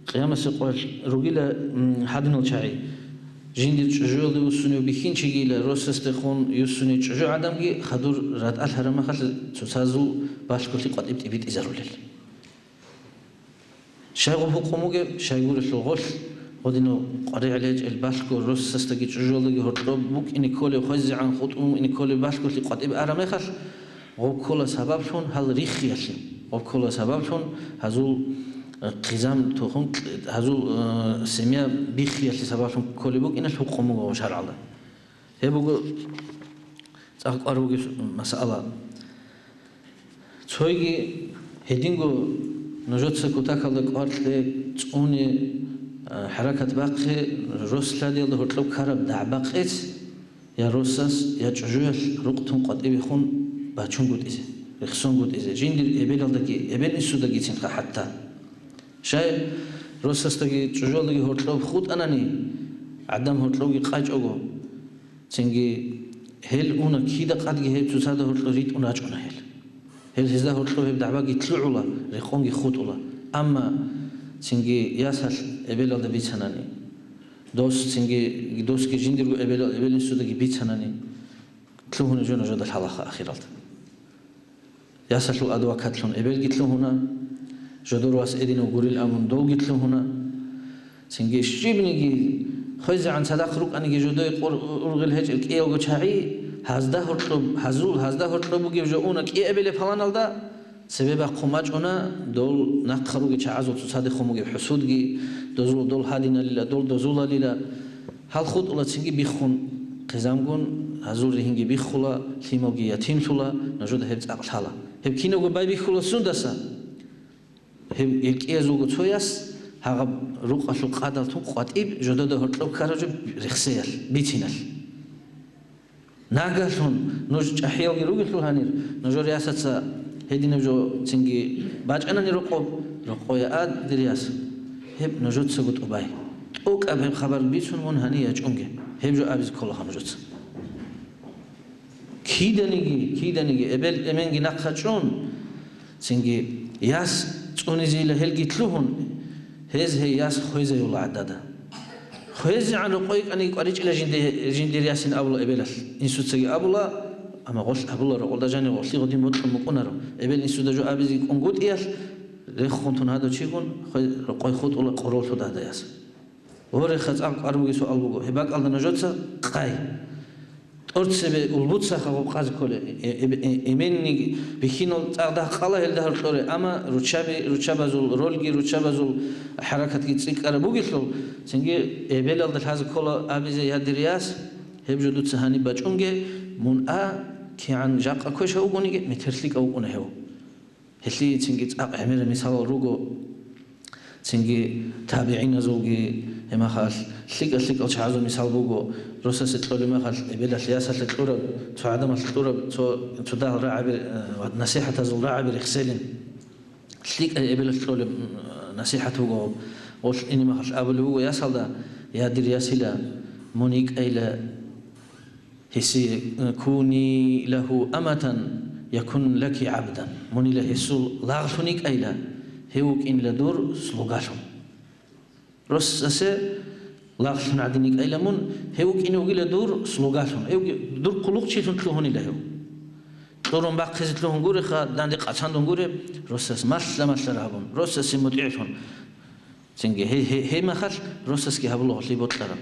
къиямасеб къоялъ ругила, м, гьадинал чагӀи. Жиндир чӀужуялде вуссунев бихьинчигийила, росасдехун юссуней чӀужугӀадамги хадур ратӀалъараб мехалъ цоцазул балъголъи къватӀиб тӀибитӀизарулел. Щай гъоб гьукъун бугеб? Щайгурелъул гъолъ, гъодинав къваригӀел гьечӀел балъго росасдаги чӀужуялдаги гьоркьоб букӀине кколеб, хвезегӀан хутӀун букӀине кколеб балъголъи къватӀиб араб мехалъ, гъоб ккола сабаблъун гьал риххиялъе, гъоб ккола сабаблъун гьазул, э, хъизан тухум, гьазул, э, семья биххиялъе сабаблъун кколеб букӀиналъ гьукъун буго гъоб шаргӀалда. Гьеб буго цӀакъ кӀвар бугеб масъала. Цойги гьединго нужеца кутакалда кӀвар кье, цӀуне, а, хӀаракат бахъе, рос лъадиялда гьоркьоб ккараб дагӀба-къец я росас, я чӀужуялъ рукъ тун къватӀибехун бачунгутӀизе, рехсонгутӀизе, жиндир эбелалдаги, эбел-инсудагицинха хӀатта. Щай росасдаги чӀужуялдаги гьоркьоб хутӀанани, гӀадан гьоркьобги къачӀого, цинги гьел уна кида-къадги гьеб цоцазда гьоркьор ритӀун рачӀуна гьел. Гьел гьезда гьоркьоб гьеб дагӀбаги лъугӀула, рекъонги хутӀула. Амма цинги ясалъ эбелалда бицанани, дос цинги, досги жиндирго эбел-, эбел-инсудаги бицанани, лъугьунеб жо нужеда лъалаха ахиралда. Ясалъул адвокатлъун эбелги лъугьуна, жодор вас эдинав гурил абун долги лъугьуна. Цинги щибниги, хвезегӀан цадахъ рукӀаниги жодое къур-, ургъел гьечӀел кӀиялго чагӀи, гьазда гьоркьоб, гьазул, гьазда гьоркьоб бугеб жо уна кӀиаб гьеле паланалда, цебе бахъун бачӀуна дол нахъа ругел чагӀазул цоцадехун бугеб хӀусудги, дозул дол гьадиналила, дол дозулалила. Гьал хутӀула цинги биххун хъизамгун, гьазул ригьинги биххула, лъималги ятимлъула, нужеда гьеб цӀакъ лъала. Гьеб кинабго байбихьула сундаса? Гьеб гьел кӀиязулго цо яс гьагъаб рукъалъул къадал тун къватӀиб жодода гьоркьоб ккараб жо рехсеялъ, бициналъ. Нагагьлъун нуж чӀахӀиялги ругелъул гьанир, нужер ясаца гьединаб жо цинги бачӀанани рокъоб, рокъое а, дир яс, гьеб нужецаго тӀубай. ТӀокӀаб гьеб хабар бицун мун гьанив ячӀунге, гьеб жо абизе кколаха нужеца. Киданиги, киданиги эбел-эменги нахъа чӀун, цинги яс цӀунизейила гьелги лъугьун, гьез гьей яс хвезайула гӀадада. ХвезегӀан рокъой кӀаниги кӀваричӀила жинде-, жиндир ясин абула эбелалъ. Инсуцаги абула, амма гъолъ абула, рокъолда жанив гъолъи гъодин бокьун букӀунаро. Эбел-инсуда жо абизе кӀунгутӀиялъ, рехун тун гьадав чигун, хве-, рокъой хутӀула къороллъуда гьадаяс. Гьореха цӀакъ кӀвар бугесул ал буго, гьеб бакӀалда нужеца къай. ТӀорцебе улбуцаха гъоб къазе кколе, э-, э-, э-, эменни бихьинал цӀакъ дагь къала гьелда гьоркьоре, амма руччаби-, руччабазул рольги, руччабазул хӀаракатги цӀикӀкӀараб бугелъул, цинги эбелалда лъазе ккола абизе, я дир яс, гьеб жо дуца гьаниб бачӀунге, мун а, кигӀан жакъа квеша вугониги, метер лъикӀав вукӀуна гьев. Гьелъие цинги цӀакъ гӀемерал мисалал руго, цинги табигӀиназулги гьемахалъ лъикӀа-лъикӀал чагӀазул мисал буго, росасе кьолеб мехалъ эбелалъ ясалъе кьураб, цо гӀадамалъ кьураб, цо, цо дагьал рагӀаби, э, ва насихӀатазул рагӀаби рехселин. ЛъикӀай эбелалъ кьолеб, м, насихӀат буго, гъолъ ине мехалъ абулеб буго ясалда, я дир ясила, мун йикӀайила, Гьесие: «Куни лагьу аматан, якун лаки гӀабдан». Мунила гьесул лагълъун йикӀайила, гьев вукӀинила дур слугалъун. Росасе лагълъун гӀадин йикӀайила мун, гьев вукӀине вугила дур слугалъун, гьевги дур хъулухъчилъун лъугьунила гьев. Кьурун бахъизе лъугьун гуреха, данде къацандун гуре, росас малъа-малъара гьабун, росасе мутӀигӀлъун. Цинги гье-, гье-, гьеб мехалъ росасги гьабула гьолъие бокьараб.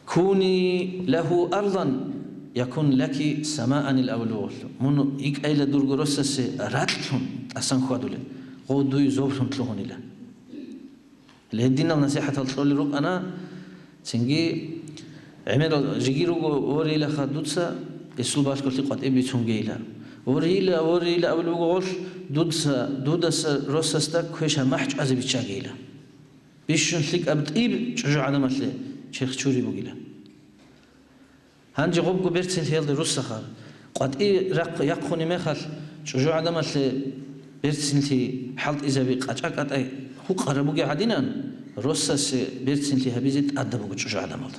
«Куни лагьу арзан, якун лаки самаанил авлугъ». Мун йикӀайила дурго росасе ракьлъун тӀасан хьвадулел, гъов дуе зоблъун лъугьунила. Гьединал насихӀатал кьолел рукӀана, цинги гӀемерал жеги руго: «Ворейилаха дуца, эсул балъголъи къватӀиб бицунгейила. Ворейила, ворейила», — абулеб буго гъолъ, «дуца, дудаса росасда квеша махӀ чӀвазе биччагейила». Бищун лъикӀаб тӀиб чӀужугӀадамалъе черх чури бугила. Гьанже гъобго берцинлъиялда руссаха. КъватӀи рахъ-, яхъуни мехалъ, чӀужугӀадамалъе берцинлъи хӀалтӀизаби къачӀа-кӀатӀай гьукъараб бугеб гӀадинан, росасе берцинлъи гьабизе тӀадаб буго чӀужугӀадамалда.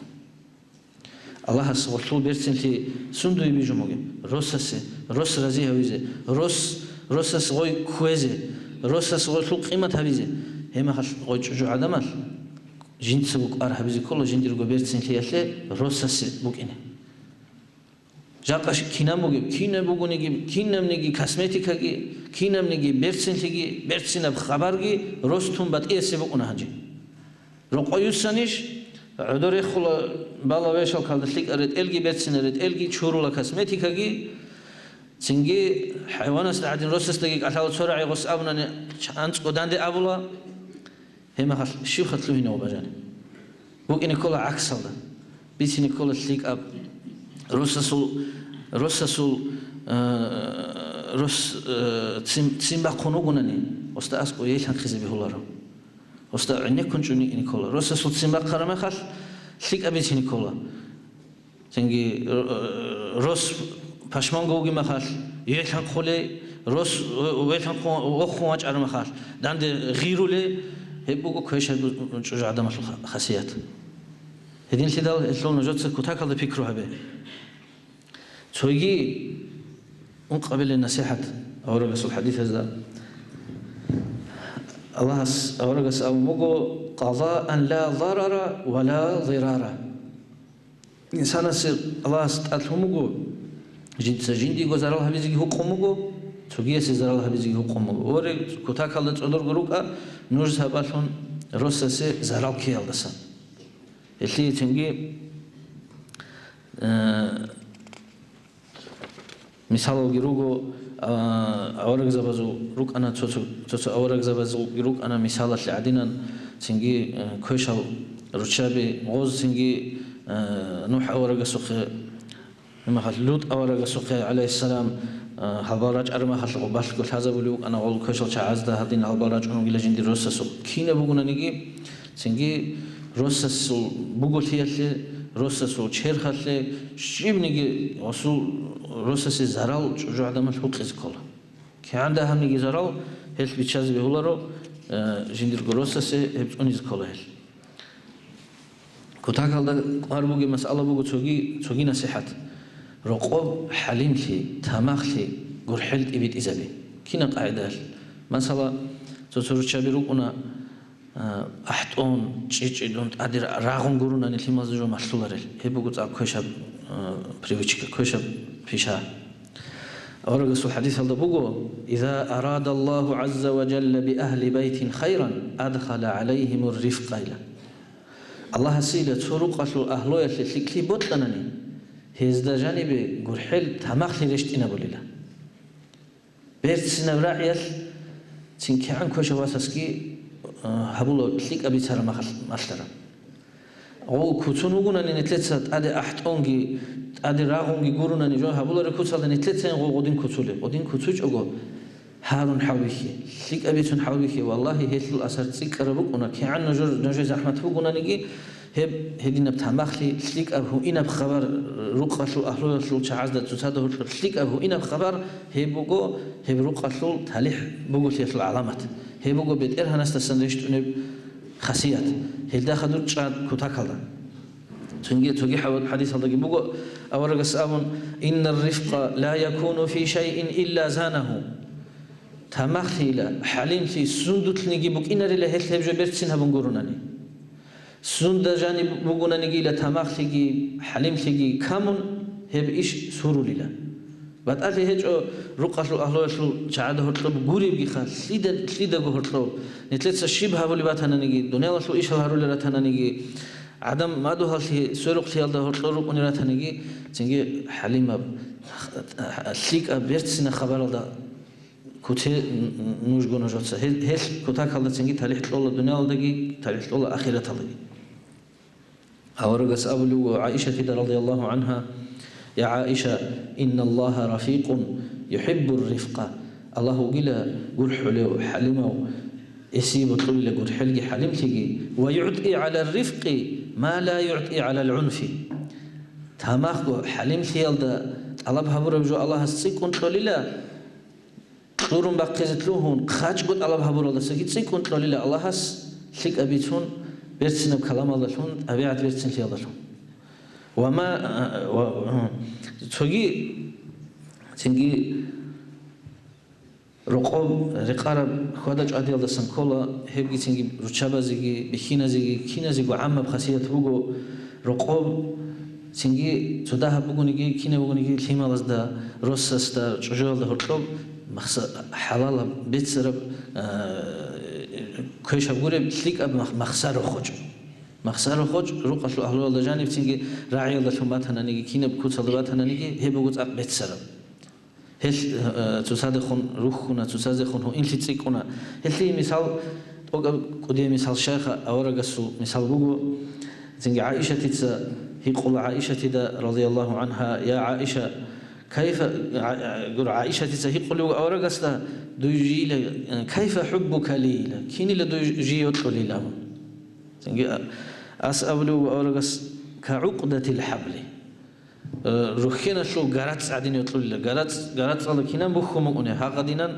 Аллагьас гъолъул берцинлъи сундуе бижун бугеб? Росасе, рос рази гьавизе, рос, росас гъой кквезе, росас гъолъул къимат гьабизе. Гьеб мехалъ гъой чӀужугӀадамалъ жинцаго кӀвар гьабизе ккола жиндирго берцинлъиялъе росасе букӀине. Жакъа щ-, кинаб бугеб, кинаб бугониги, кинабниги косметикаги, кинабниги берцинлъиги, берцинаб хабарги рос тун батӀиясе букӀуна гьанже. Рокъой юссанищ, гӀодор рехула бала вешалкалда лъикӀа ретӀелги, берцина ретӀелги, чурула косметикаги, цинги хӀайванасда гӀадин росасдаги кӀалъала цо рагӀи гъос абунани анцӀго данде абула, гьеб мехалъ щибха лъугьинав бажани? БукӀине ккола гӀаксалда, бицине ккола лъикӀаб. Росасул, росасул, э, рос, э, цин, цин бахъун вугонани, оста аскӀо елъанхъизе бегьуларо. Оста гӀенеккун чӀуни ине ккола. Росасул цин бахъараб мехалъ, лъикӀаб бицине ккола. Цинги, э, рос пашманго вугеб мехалъ, елъанхъулей, рос, э, велъанхъун вохун вачӀараб мехалъ, данде гъирулей, гьеб буго квешаб чӀужугӀадамалъул ха-, хасият. Гьединлъидал гьелъул нужеца кутакалда пикру гьабе. Цоги Ункъабилеб насихӀат аварагасул хадисазда. Аллагьас, аварагас абун буго: «Къазаан ла зарара ва ла зирара». Инсанасе Аллагьас тӀад лъун буго, жинца жиндиего зарал гьабизеги гьукъун буго, цогиясе зарал гьабизеги гьукъун буго. Оре, кутакалда цӀодорго рукӀа, нуж сабаблъун росасе зарал ккеялдасан. Гьелъие цинги, э, мисалалги руго, а, аварагзабазул рукӀана, цо-цо, цо-цо аварагзабазулги рукӀана мисалалъе гӀадинан, цинги, э, квешал руччаби, гъоз цинги, э, НухӀ аварагасухъе, гьеб мехалъ ЛутӀ аварагасухъе, гӀалайгьиссалам, э, гьалбал рачӀараб мехалъ гъоб балъго лъазабулев вукӀана гъол квешал чагӀазда, гьадин гьалбал рачӀун вугила жиндир росасухъ. Кинаб бугонаниги, цинги росасул буголъиялъе, росасул черхалъе, щибниги гъосул росасе зарал чӀужугӀаданалъ гьукъизе ккола. КигӀан дагьабниги зарал гьелъ биччазе бегьуларо, э, жиндирго росасе гьеб цӀунизе ккола гьелъ. Кутакалда кӀвар бугеб масъала буго цоги, цоги насихӀат. Рокъоб хӀалимлъи, тамахлъи, гурхӀел тӀибитӀизаби. Кинаб къагӀидаялъ? Масала, цо-цо руччаби рукӀуна, а, ахӀтӀун, чӀи-чӀидун, тӀаде рагъун гурунани лъималазда жо малъуларел. Гьеб буго цӀакъ квешаб, а, привычка, квешаб пиша. Аварагасул хадисалда буго: «Иза арада Аллагьу гӀазза ва жалла би агьли байтин хайран, адхала гӀалайгьимур рифкъа», — ила. Аллагьасила цо рукъалъул агьлуялъе лъикӀлъи бокьанани, гьезда жанибе гурхӀел тамахлъи рещтӀинабулила. Берцинаб рагӀиялъ цин кигӀан квешав васасги, а, гьабула лъикӀаб бицараб махал-, малъараб. Гъов куцун вугонани нилъеца тӀаде ахӀтӀонги, тӀаде рагъунги гурунани жо гьабулареб куцалда нилъецайин гъов гъодин куцулеб. Гъодин куцучӀого гьарун хӀалбихье, лъикӀаб бицун хӀалбихье, валлагьи, гьелъул асар цӀикӀкӀараб букӀуна, кигӀан нужер, нужее захӀмат бугонаниги, гьеб гьединаб тамахлъи, лъикӀаб гьуинаб хабар, рукъалъул агьлуялъул чагӀазда цоцазда гьоркьоб лъикӀаб гьуинаб хабар, гьеб буго гьеб рукъалъул талихӀ буголъиялъул гӀаламат. Гьеб буго БетӀергьанасдасан рещтӀунеб хасият. Гьелда хадур чӀа кутакалда. Цинги цоги хӀав-, хадисалдаги буго, аварагас абун: «Иннар рифкъа ла якуну фи шайин илла занагьу». Тамахлъила, хӀалимлъи сундулъниги букӀинарила гьелъ гьеб жо берцин гьабун гурунани. Сунда жаниб бугонаниги ила тамахлъиги, хӀалимлъиги камун, гьеб иш сурулила. БатӀалъи гьечӀо рукъалъул агьлуялъул чагӀада гьоркьоб гуребгиха, лъида-, лъидаго гьоркьоб. Нилъеца щиб гьабулеб батананиги, дуниялалъул ишал гьарулел ратананиги, гӀадамал мадугьаллъи сверухълъиялда гьоркьор рукӀунел ратаниги, цинги хӀалимаб, лъикӀаб берцинаб хабаралда куце нужго нужеца. Гьел-, гьелъ кутакалда цинги талихӀ кьола дуниялалдаги, талихӀ кьола ахираталдаги. Аварагас абулев ГӀаишатида радияллагьу гӀангьа: «Я ГӀаиша, инналлагьа рафикъун юхӀиббур рифкъа». Аллагь вугила гурхӀулев, хӀалимав, гьесие бокьулила гурхӀелги хӀалимлъиги, «ва югӀти гӀалар рифкъи ма ла югӀти гӀалал гӀунфи». Тамахго хӀалимлъиялда тӀалаб гьабураб жо Аллагьас цӀикӀкӀун кьолила, кьурун бахъизе лъугьун, хъачӀго тӀалаб гьабуралдасаги цӀикӀкӀун кьолила Аллагьас, лъикӀаб бицун, берцинаб каламалдалъун, тӀабигӀат берцинлъиялдалъун. Ва ма, ва, цоги, цинги рокъоб рекъараб хьвада-чӀвадиялдасан ккола, гьебги цинги руччабазеги, бихьиназеги, киназего гӀаммаб хасият буго, рокъоб цинги цо дагьаб бугониги, кинаб бугониги лъималазда, росасда, чӀужуялда гьоркьоб махса-, хӀалалаб, беццараб, а, квешаб гуреб, лъикӀаб мах-, махса рохочӀ. Махса рохочӀ, рукъалъул агьлуялда жаниб цинги рагӀиялдалъун батананиги, кинаб куцалда батананиги, гьеб буго цӀакъ беццараб. Гьелъ, э, цоцазехун рухьуна, цоцазехун гьуинлъи цӀикӀкӀуна. Гьелъие мисал, тӀокӀаб кӀудияб мисал, шайха аварагасул мисал буго. Цинги ГӀаишатица гьикъула ГӀаишатида, радияллагьу гӀангьа: «Я ГӀаиша, кайфа», гӀа-, гӀа-, гуро, ГӀаишатица гьикъулев аварагасда: «Дуй жийила, э, кайфа хӀуббука ли?» — ила. «Кинила дуй жий йокьулила?» — абун. Цинги, а, ас абулев аварагас: «Ка гӀукъдатил хӀабли». Э, рухьеналъул гарацӀ гӀадин йокьулила. ГарацӀ, гарацӀалда кинан бухьун букӀунеб? Гьагъадинан,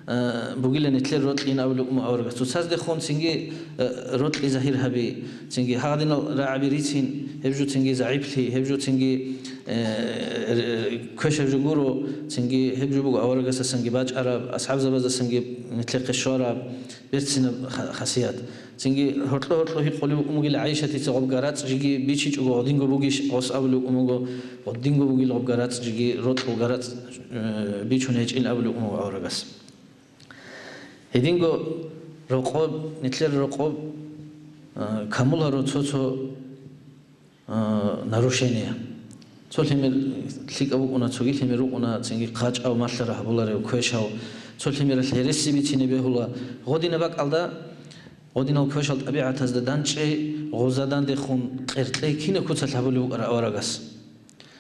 э, бугила нилъер рокьин абулеб ума аварагас. Цоцаздехун цинги, э, рокьи загьир гьаби, цинги гьагъадинал рагӀаби рицин, гьеб жо цинги загӀиплъи, гьеб жо цинги, э, квешаб жо гуро, цинги гьеб жо буго аварагасдасанги бачӀараб, асхӀабзабаздасанги нилъехъе щвараб берцинаб ха-, хасият. Цинги гьоркьо-гьоркьо гьикъулев вукӀун бугила ГӀайшатица гъоб гарацӀ жеги бичичӀого гъодинго бугищ, гъос абулев вукӀун буго, гъодинго бугила гъоб гарацӀ жеги, рокьул гарацӀ, э, бичун гьечӀин абулев вукӀун буго аварагас. Гьединго рокъоб, нилъер рокъоб, э, камуларо цо-цо а, нарушение. Цо лъимер лъикӀав вукӀуна, цоги лъимер рукӀуна, цинги хъачӀав малъараб гьабуларев, квешав, цо лъимералъ гьереси бицине бегьула. Гъодинаб бакӀалда, гъодинал квешал тӀабигӀатазда данчӀей, гъоза дандехун къеркьей кинаб куцалъ гьабулеб букӀара аварагас.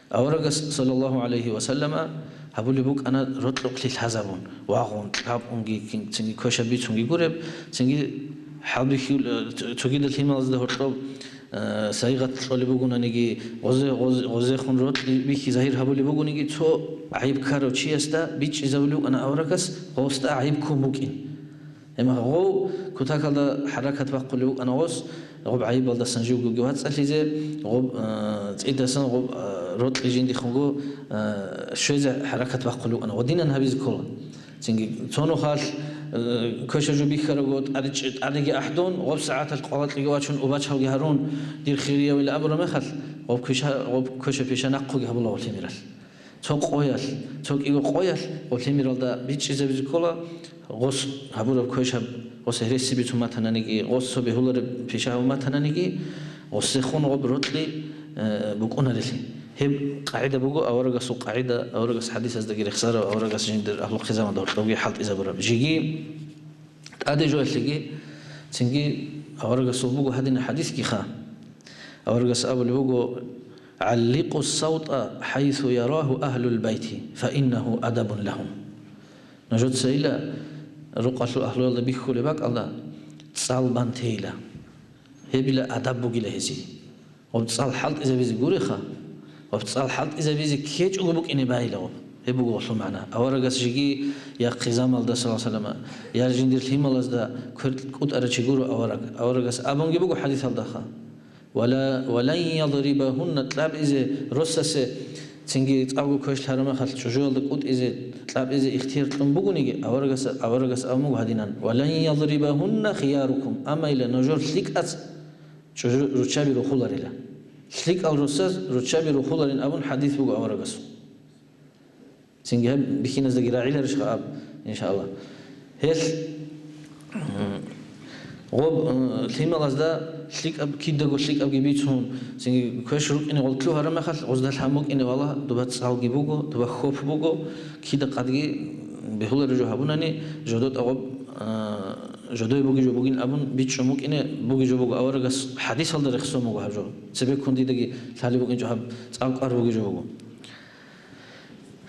Аварагас, саллаллагьу гӀалайгьи ва саллама, гьабулеб букӀана рокьукълъи лъазабун, вагъун, кьабунги, кин-, цинги квешаб бицунги гуреб, цинги хӀалбихьул-, цогидал лъималазда гьоркьоб, э, сайигъат кьолеб бугонаниги, гъозе-, гъоз-, гъозехун рокьи бихьи загьир гьабулеб бугониги, цо гӀайиб ккарав чиясда бичӀчӀизабулев вукӀана аварагас, гъосда гӀайиб ккун букӀин. Гьеб мехалъ гъов кутакалда хӀаракат бахъулев вукӀана гъос, гъоб гӀайибалдасан живгоги вацӀцӀалъизе, гъоб, а, цӀидасан гъоб, а, рокьи жиндихунго, а, щвезе хӀаракат бахъулев вукӀана, гъодинан гьабизе ккола. Цинги цо нухалъ, а, квешаб жо бихьараго тӀаде-, тӀадеги ахӀдун, гъоб сагӀаталъ къвалакьиги вачун, убачалги гьарун, дир хириявила абураб мехалъ, гъоб квеша-, гъоб квешаб пиша нахъуги гьабула гъолъимиралъ. Цо къоялъ, цо кӀиго къоялъ гъолъимиралда бичӀчӀизабизе ккола, гъос гьабураб квешаб, гъос гьереси бицун батананиги, гъос цо бегьулареб пиша гьабун батананиги, гъосехун гъоб рокьи, э, букӀунарелъи. Гьеб къагӀида буго аварагасул къагӀида, аварагас хӀадисаздаги рехсарав, аварагас жиндир агьлу хъизамалда гьоркьовги хӀалтӀизабураб. Жеги тӀаде жоялъеги, цинги аварагасул буго гьадинаб хӀадисгиха. Аварагас абулеб буго: «ГӀалликъу ссавта хӀайсу ярагьу агьлул байти, фаиннагьу адабун лагьум». Нужецайила рукъалъул агьлуялда бихьулеб бакӀалда цӀал бан тейила. Гьебила адаб бугила гьезие. Гъоб цӀал хӀалтӀизабизе гуреха, гъоб цӀал хӀалтӀизабизе ккечӀого букӀине байила гъоб. Гьеб буго гъолъул магӀна. Аварагас жеги я хъизамалда, саллаллагьу гӀалайгьи ва саллама, я жиндир лъималазда квер кӀутӀарав чи гуро авараг. Аварагас абунги буго хӀадисалдаха: «Ва ла, ва лан ядрибагьунна», кьабизе росасе, цинги цӀакъго квешлъараб мехалъ чӀужуялда кӀутӀизе, кьабизе ихтияр кьун бугониги, аварагас, аварагас абун буго гьадинан: «Ва лан ядрибагьунна хиярукум», амма ила нужер лъикӀац чӀужу-, руччаби рухуларила. ЛъикӀал росаз руччаби рухуларин абун хӀадис буго аварагасул. Цинги гьеб бихьиназдаги рагӀиларищха аб, иншааллагь. Гьелъ, м, гъоб, м, лъималазда лъикӀаб, кидаго лъикӀабги бицун, цинги квеш рукӀине гъол лъугьараб мехалъ, гъозда лъан букӀине вала, дуба цӀалги буго, дуба хьоп буго, кида къадги бегьулари жо гьабунани, жодотӀа гъоб, а, жодое буги жо бугин абун бичӀчӀун букӀине буги жо буго, аварагас хӀадисалда рехсон буго гьаб жо. Цебеккун дидаги лъалеб букӀинчӀо гьаб цӀакъ кӀвар буги жо буго.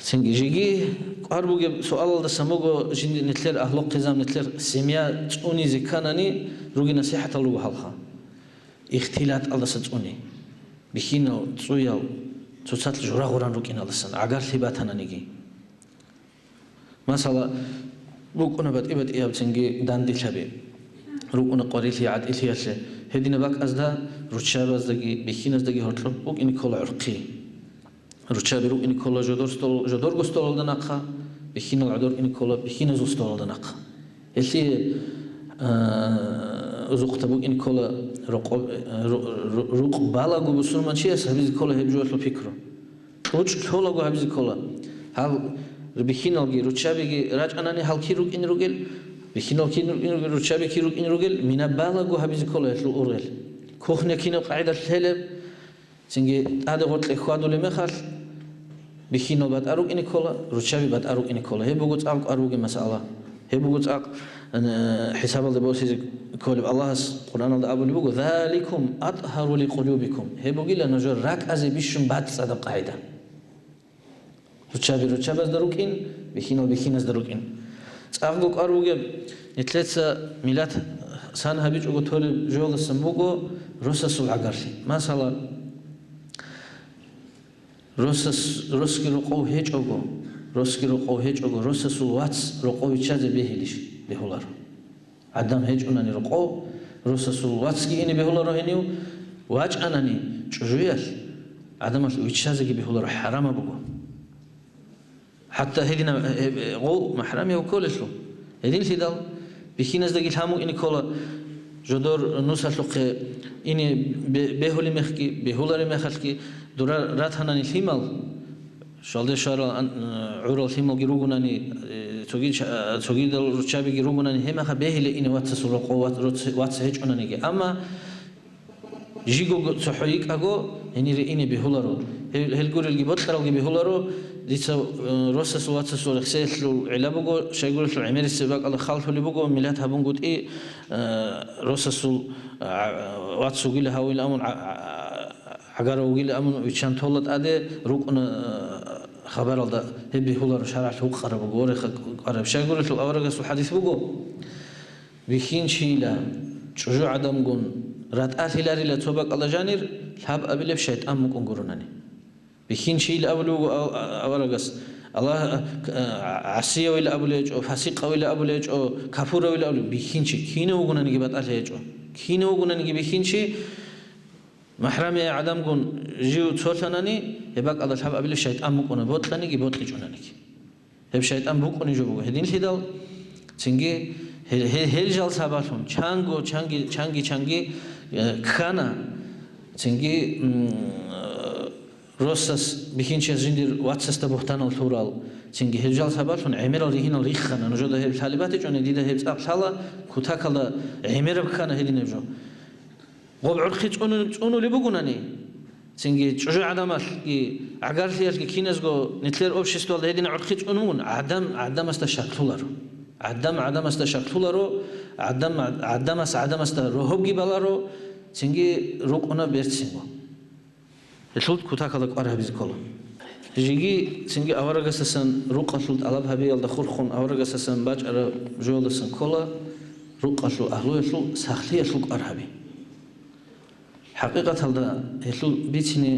Цинги жеги кӀвар бугеб суалалдасан буго, жинди нилъер агьлу-хъизан, нилъер семья цӀунизе кканани, руги насихӀатал руго гьалха. ИхтилатӀалдаса цӀуни. Бихьинал, цӀуял, цоцалъ жура-гъуран рукӀиналдасан, гӀагарлъи батананиги. Масала, букӀуна батӀи-батӀияб цинги данделъаби. РукӀуна къварилъи, гӀатӀилъиялъе. Гьединаб бакӀазда, руччабаздаги, бихьиназдаги гьоркьоб букӀине ккола гӀурхъи. Руччаби рукӀине ккола жодор стол-, жодорго столалда нахъа, бихьинал гӀодор рукӀине ккола бихьиназул столалда нахъа. Гьелъие, а, узухъа букӀине ккола рокъоб-, ру-, ру-, рукъ балаго бусурманчияс гьабизе ккола гьеб жоялъул пикру. КьучӀ лъолаго гьабизе ккола. Гьал бихьиналги руччабиги рачӀанани гьал кир рукӀине ругел, бихьинал кир рукӀине ругел, руччаби кир рукӀине ругел, мина балаго гьабизе ккола гьелъул ургъел. Кухня кинаб къагӀидалъ лъелеб, цинги тӀаде гъоркье хьвадулеб мехалъ, бихьинал батӀа рукӀине ккола, руччаби батӀа рукӀине ккола. Гьеб буго цӀакъ кӀвар бугеб масъала. Гьеб буго цӀакъ, э, хӀисабалда босизе кколеб. Аллагьас Къуръаналда абулеб буго: «Заликум атгьару ликъулубикум». Гьеб бугила нужер ракӀазе бищун бацӀцӀадаб къагӀида. Руччаби руччабазда рукӀин, бихьинал бихьиназда рукӀин. ЦӀакъго кӀвар бугеб, нилъеца миллат сан гьабичӀого толеб жоялдасан буго росасул гӀагарлъи. Масала, росас-, росги рокъов гьечӀого, росги рокъов гьечӀого, росасул вац рокъов виччазе бегьилищ? Бегьуларо. ГӀадан гьечӀунани рокъов, росасул вацги ине бегьуларо гьенив, вачӀанани чӀужуялъ, гӀадамалъ виччазеги бегьуларо, хӀарамаб буго. ХӀатта гьединаб, э, э, гъов махӀрамияв кколелъул. Гьединлъидал бихьиназдаги лъан букӀине ккола, жодор нусалъухъе ине бе-, бегьулеб мехги, бегьулареб мехалъги дура ратанани лъимал, щвалде щварал ан-, э, гӀурал лъималги ругунани, э, цоги ча-, цогидал руччабиги ругунани, гьеб мехалъ бегьила ине вацасул рокъов вац-, роц-, вац гьечӀонаниги. Амма жиго цохӀо йикӀаго, гьенире ине бегьуларо. Гьел, гьел гурелги бокьаралги бегьуларо. Дица, э, росасул вацасул рехсеялъул гӀилла буго, щайгурелъул гӀемерисеб бакӀалда халлъулеб буго, миллат гьабунгутӀи, э, росасул, а, вац вугила гьавила амун, а, а, гӀагарав вугила амун виччан тола тӀаде рукӀуна, э, хабаралда гьеб бегьуларо, шаргӀалъ гьукъараб буго, ореха кӀвараб. Щайгурелъул аварагасул хӀадис буго. Бихьинчийила, чӀужугӀадамгун ратӀалъиларила цо бакӀалда жанир, лъабабилеб шайтӀан мукӀун гуронани. Бихьинчийила абулев вуго ав-, аварагас, Аллагь, а, гӀасиявила абулей гьечӀо, фасикъавила абулей гьечӀо, капуравила абулей, бихьинчи, кинав вугонаниги батӀалъи гьечӀо. Кинав вугонаниги бихьинчи, махӀрамияй гӀадамгун жив цолъанани, гьеб бакӀалда лъабабилеб шайтӀан мукӀуна, бокьаниги бокьичӀонаниги. Гьеб шайтӀан букӀунеб жо буго. Гьединлъидал цинги гьел, гьел, гьел жал сабаблъун чанго, чанги, чанги, чанги, э, ккана, цинги, м, э, росас бихьинчияс жиндир вацасда бугьтанал лъурал, цинги гьел жал сабаблъун гӀемерал ригьинал риххана. Нужеда гьеб лъалеб батичӀони, дида гьеб цӀакъ лъала, кутакалда гӀемераб ккана гьединаб жо. Гъоб гӀурхъи цӀуну-, цӀунулеб бугунани, цинги чӀужугӀадамалъги гӀагарлъиялъги киназго нилъер обществалда гьединаб гӀурхъи цӀунун, гӀадам гӀадамасда шаклъуларо. ГӀадам гӀадамасда шаклъуларо, гӀадам гӀадамас гӀадамасда рогьобги баларо, цинги рукӀуна берцинго. Гьелъул кутакалда кӀвар гьабизе ккола. Жеги цинги аварагасдасан рукъалъул тӀалаб гьабиялда хурхун аварагасдасан бачӀараб жоялдасан ккола рукъалъул агьлуялъул сахлъиялъул кӀвар гьаби. ХӀакъикъаталда гьелъул бицине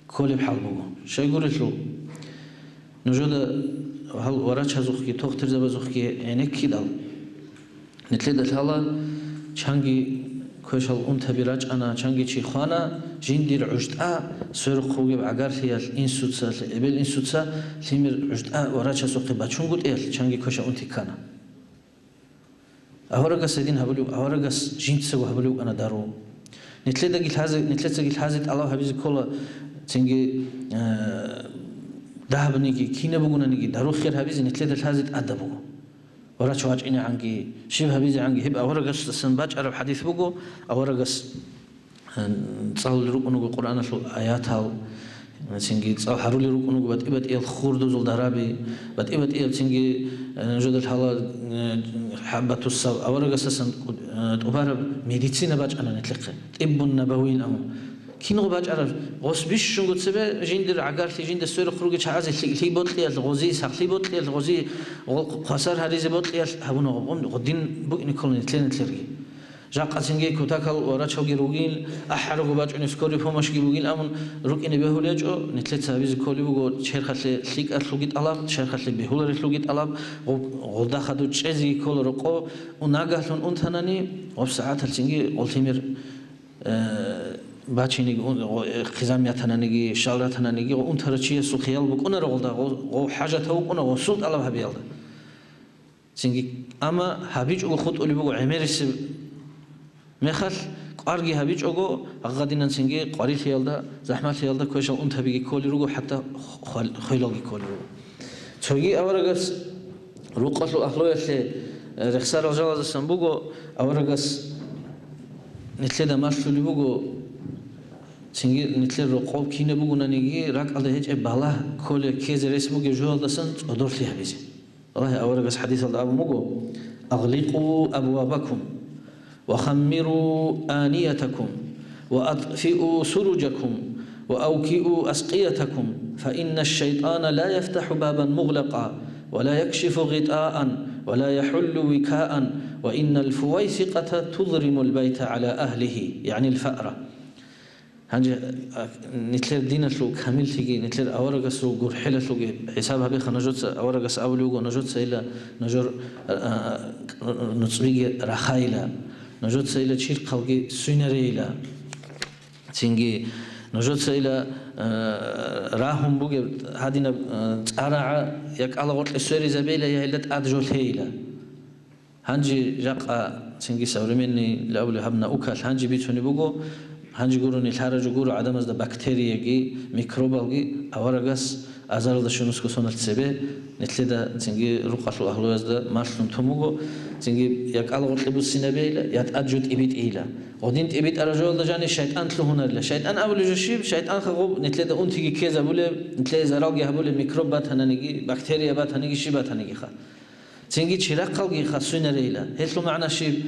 кколеб хӀал буго. Щайгурелъул, нужеда гьал варачазухъги тохтирзабазухъги гӀенеккидал, нилъеда лъала, чанги квешал унтаби рачӀана, чанги чи хвана, жиндир гӀужтӀа сверухъ вугеб гӀагарлъиялъ инсуца, эбел-инсуца лъимер гӀужтӀа варачасухъе бачунгутӀиялъ чанги квешал унти ккана. Аварагас гьедин гьабулев, аварагас жинцаго гьабулев вукӀана дару. Нилъедаги лъазе, нилъецаги лъазе тӀалаб гьабизе ккола, цинги, э, дагьабниги, кинаб бугонаниги, дару хер гьабизе нилъеда лъазе тӀадаб буго. Врач вачӀинегӀанги, щиб гьабизегӀанги, гьеб аварагасдасан бачӀараб хӀадис буго, аварагас, э, цӀалулел рукӀун руго Къуръаналъул аятал, цинги цӀал гьарулел рукӀун руго батӀи-батӀиял хурдузул дараби, батӀи-батӀиял цинги, э, нужеда лъала, э, хӀаббатуссав-, аварагасдасан, э, тӀубараб медицина бачӀана нилъехъе, тӀиббун набавийин абун. Кинго бачӀараб, гъос бищунго цебе жиндир гӀагарлъи, жинда сверухъ ругел чагӀазе лъи-, лъи бокьиялъ гъози, сахлъи бокьиялъ гъози, гъо-, хвасар гьаризе бокьиялъ гьабуна гъо-, гъодин букӀине ккола нилъер-нилъерги. Жакъа цинги кутакал врачалги ругил, ахӀарого бачӀунеб скорый помощьги бугил, амун рукӀине бегьулечӀо, нилъеца гьабизе кколеб буго черхалъе лъикӀалъулги тӀалаб, черхалъе бегьуларелъулги тӀалаб, гъо-, гъолда хадуб чӀезеги ккола рокъо, унагагьлъун унтанани, гъоб сагӀаталъ цинги гъолъимер э, бачиниги, ун-, гъо-, э, хъизан ятананиги, щал ратананиги, гъо-, унтарав чиясул хиял букӀунаро гъолда, гъо-, гъов хӀажатав вукӀуна, гъосул тӀалаб гьабиялда. Цинги, амма гьабичӀого хутӀулеб буго гӀемерисеб мехалъ, кӀварги гьабичӀого, гьагъадинан цинги къварилъиялда, захӀмалъиялда квешал унтабиги кколел руго, хӀатта хвал-, хвелалги кколел руго. Цоги аварагас рукъалъул агьлуялъе, э, рехсарал жалаздасан буго, аварагас нилъеда малъулеб буго, цинги нилъер рокъоб кинаб бугонаниги, ракӀалда гьечӀеб балагь кколеб ккезе рес бугеб жоялдасан цӀодорлъи гьабизе. Валлагьи, аварагас хӀадисалда абун буго: «Агъликъу абвабакум». «وخمروا آنيتكم، وأطفئوا سرجكم، وأوكئوا أسقيتكم، فإن الشيطان لا يفتح بابا مغلقا، ولا يكشف غطاء، ولا يحل وكاء، وإن الفويسقة تضرم البيت على أهله»، يعني الفأرة. Гьанже, а, нилъер диналъул камиллъиги, нилъер аварагасул гурхӀелалъулги хӀисаб гьабеха нужеца, аварагас абулев вуго, нужецайила нужер, а, а, нуцӀбиги рахайила, нужецайила чирхъалги суйнарейила. Цинги, Нужецайила, э, рагьун бугеб гьадинаб, э, цӀарагӀа я кӀалагъоркье сверизабейила, я гьелда тӀад жо лъейила. Гьанже жакъа цинги современный лавли гьаб наукалъ гьанже бицунеб буго, гьанже гурони лъаражу гуро гӀадамазда бактерияги, микробалги аварагас азаралда щунусго соналъ цебе, нилъеда цинги рукъалъул агьлуязда малъун тун буго, цинги я кӀалагъоркье буссинабейила, я тӀад жо тӀибитӀейила. Гъодин тӀибитӀараб жоялда жани шайтӀан лъугьунарила. ШайтӀан абулеб жо щиб? ШайтӀанха гъоб нилъеда унтиги ккезабулеб, нилъее заралги гьабулеб микроб батананиги, бактерия батаниги, щиб батанигиха. Цинги чирахъалги хасуйнарейила. Гьелъул магӀна щиб?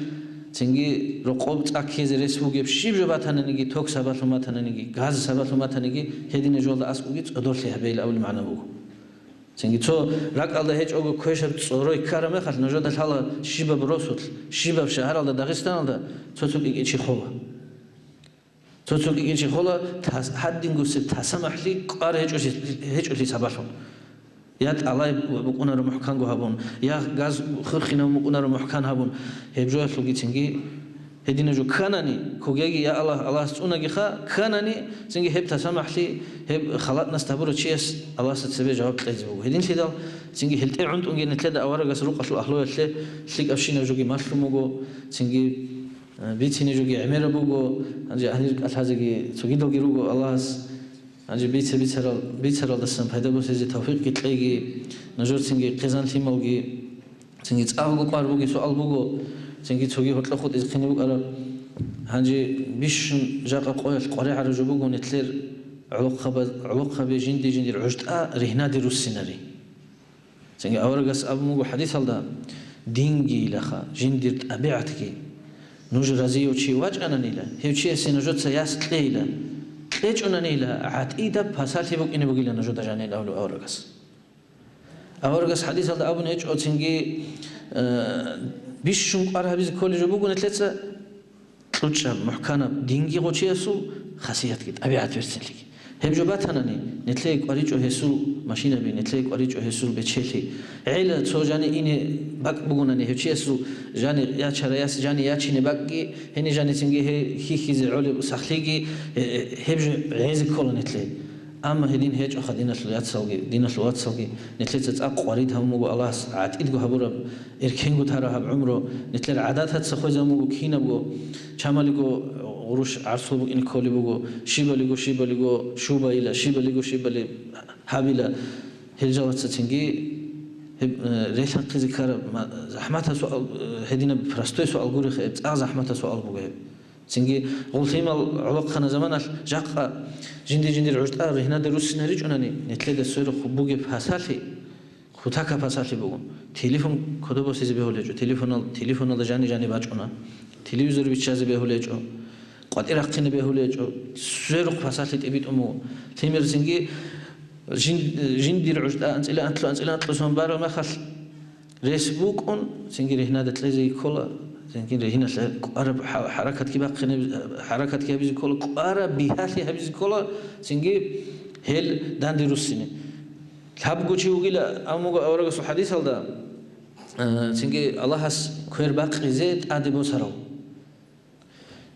Цинги рокъоб цӀа ккезе рес бугеб щиб жо батананиги, ток сабаблъун батананиги, газ сабаблъун батаниги, гьединаб жоялда аскӀоги цӀодорлъи гьабейила абулеб магӀна буго. Цинги цо ракӀалда гьечӀого квешаб цӀорой ккараб мехалъ, нужеда лъала щибаб росулъ, щибаб шагьаралда, Дагъистаналда цо-цо кӀикӀичи хола. Цо-цо кӀикӀичи хола, тас-, гьадингусеб тасамахӀлъи кӀвар гьечӀолъи-, гьечӀолъи сабаблъун. Я тӀалай букӀунаро мухӀканго гьабун, я газ хурхинав букӀунаро мухӀкан гьабун, гьеб жоялъулгицинги гьединаб жо кканани, ккогеги, я Аллагь, Аллагьас цӀунагиха, кканани, цинги гьеб тасамахӀлъи, гьеб халатӀнас гьабурав чияс Аллагьасда цебе жаваб кьезе буго. Гьединлъидал цинги гьелтӀе гӀунтӀунги нилъеда аварагас рукъалъул агьлуялъе лъикӀабщинаб жоги малъун буго, цинги, э, бицине жоги гӀемераб буго, гьанже гьанир кӀалъазеги цогидалги руго Аллагьас. Гьанже бица-, бицарал-, бицаралдасан пайда босизе тавфикъги кьеги, нужер цинги хъизан-лъималги, цинги цӀакъго кӀвар буги суал буго, цинги цоги гьоркьохъутӀизе хъине букӀараб. Гьанже бищун жакъа къоялъ къваригӀараб жо буго нилъер гӀолохъаба-, гӀолохъаби жинди-жиндир гӀужтӀа ригьнаде руссинари. Цинги аварагас абун буго хӀадисалда: «Дингийилаха, жиндир тӀабигӀатги, нуж разияв чи вачӀананила, гьев чиясе нужеца яс кьейила, кьечӀонанила, гӀатӀидаб пасалъи букӀине бугила нужеда жанил», — абулеб аварагас. Аварагас хӀадисалда абун гьечӀо цинги, э, бищун кӀвар гьабизе кколеб жо буго нилъеца кьучӀаб, мухӀканаб динги гъочиясул хасиятги, тӀабигӀат берцинлъиги. Гьеб жо батанани, нилъее кӀваричӀо гьесул машинаби, нилъее кӀваричӀо гьесул бечелъи. ГӀела цо жани ине бакӀ бугонани, гьев чиясул жани ячараяс жани ячине бакӀги, гьениб жаницинги гьей хьихьизе гӀолеб сахлъиги, э, э, гьеб жо гӀезе ккола нилъее. Амма гьедин гьечӀоха, диналъул яцалги, диналъул вацалги, нилъеца цӀакъ къварид гьабун буго Аллагьас гӀатӀидго гьабураб, эркенго тараб гьаб гӀумру, нилъер гӀадатаца хвезабун буго кинабго, чамалиго гъурущ гӀарцул букӀине кколеб буго, щибалиго, щибалиго шубайила, щибалиго, щибали гьабила. Гьел жалаца цинги гьеб, э, релъанхъизе ккараб ма-, захӀматаб суал, э, гьединаб простой суал гуреха, гьеб цӀакъ захӀматаб суал буго гьеб. Цинги гъуллъимал гӀолохъана заманалъ жакъа жинди-жиндир гӀужтӀа ригьнаде руссинаричӀунани, нилъеда сверухъ бугеб пасалъи, кутакаб пасалъи буго. Телефон кодоб босизе бегьулечӀо, телефонал-, телефоналда жани-жани бачӀуна, телевизор биччазе бегьулечӀо, къватӀир рахъине бегьулечӀо, сверухъ пасалъи тӀибитӀун буго. Лъимер цинги жин-, жиндир гӀужтӀа анцӀила анкьлу, анцӀила анкьлу сон бараб мехалъ, рес букӀун, цинги ригьнада кьезе ккола, цинги ригьналъе кӀвараб хӀа-, хӀаракатги бахъине, хӀаракатги гьабизе ккола, кӀвараб бигьалъи гьабизе ккола, цинги гьел данде руссине. Лъабго чи вугила, абун буго аварагасул хӀадисалда, э, цинги Аллагьас квер бакъизе тӀаде босарав.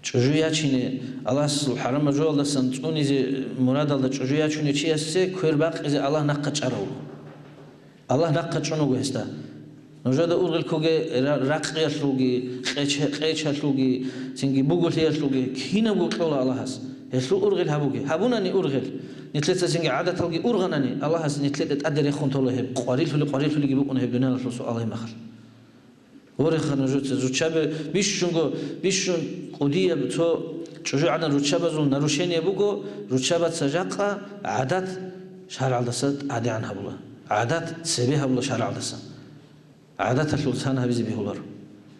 ЧӀужу ячине, Аллагьасул хӀарамаб жоялдасан цӀунизе мурадалда чӀужу ячунев чиясде квер бакъизе Аллагь нахъа чӀарав вуго. Аллагь нахъа чӀун вуго гьесда. Нужеда ургъел ккоге ра-, ракъиялъулги, къеча-, къечалъулги, цинги буголъиялъулги, кинабго кьола Аллагьас. Гьелъул ургъел гьабуге. Гьабунани ургъел, нилъеца цинги гӀадаталги ургъанани, Аллагьас нилъеда тӀаде рехун тола гьеб, къварилъули-къварилъулиги букӀуна гьеб дуниялалъул суал гьеб мехалъ. Ворехха нужеца, руччаби бищунго, бищун кӀудияб цо чӀужугӀадан руччабазул нарушение буго, руччабаца жакъа гӀадат шаргӀалдаса тӀадегӀан гьабула, гӀадат цебе гьабула шаргӀалдаса. ГӀадаталъул сан гьабизе бегьуларо.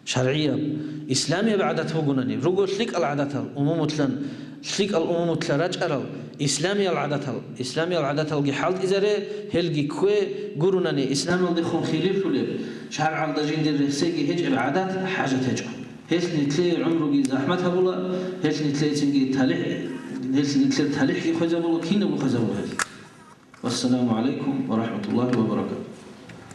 ШаргӀияб, исламияб гӀадат бугонани, руго лъикӀал гӀадатал, умумулъан, лъикӀал умумулъа рачӀарал, исламиял гӀадатал, исламиял гӀадаталги хӀалтӀизаре, гьелги ккве, гурунани исламалдехун хилиплъулеб, шаргӀалда жиндир рехсеги гьечӀеб гӀадат хӀажат гьечӀо. Гьелъ нилъее гӀумруги захӀмат гьабула, гьелъ нилъецинги талихӀ, гьелъ нилъер талихӀги хвезабула, кинабго хвезабула гьелъ. Вассаламу гӀалайкум ва рахӀматуллагьи ва баракатугь.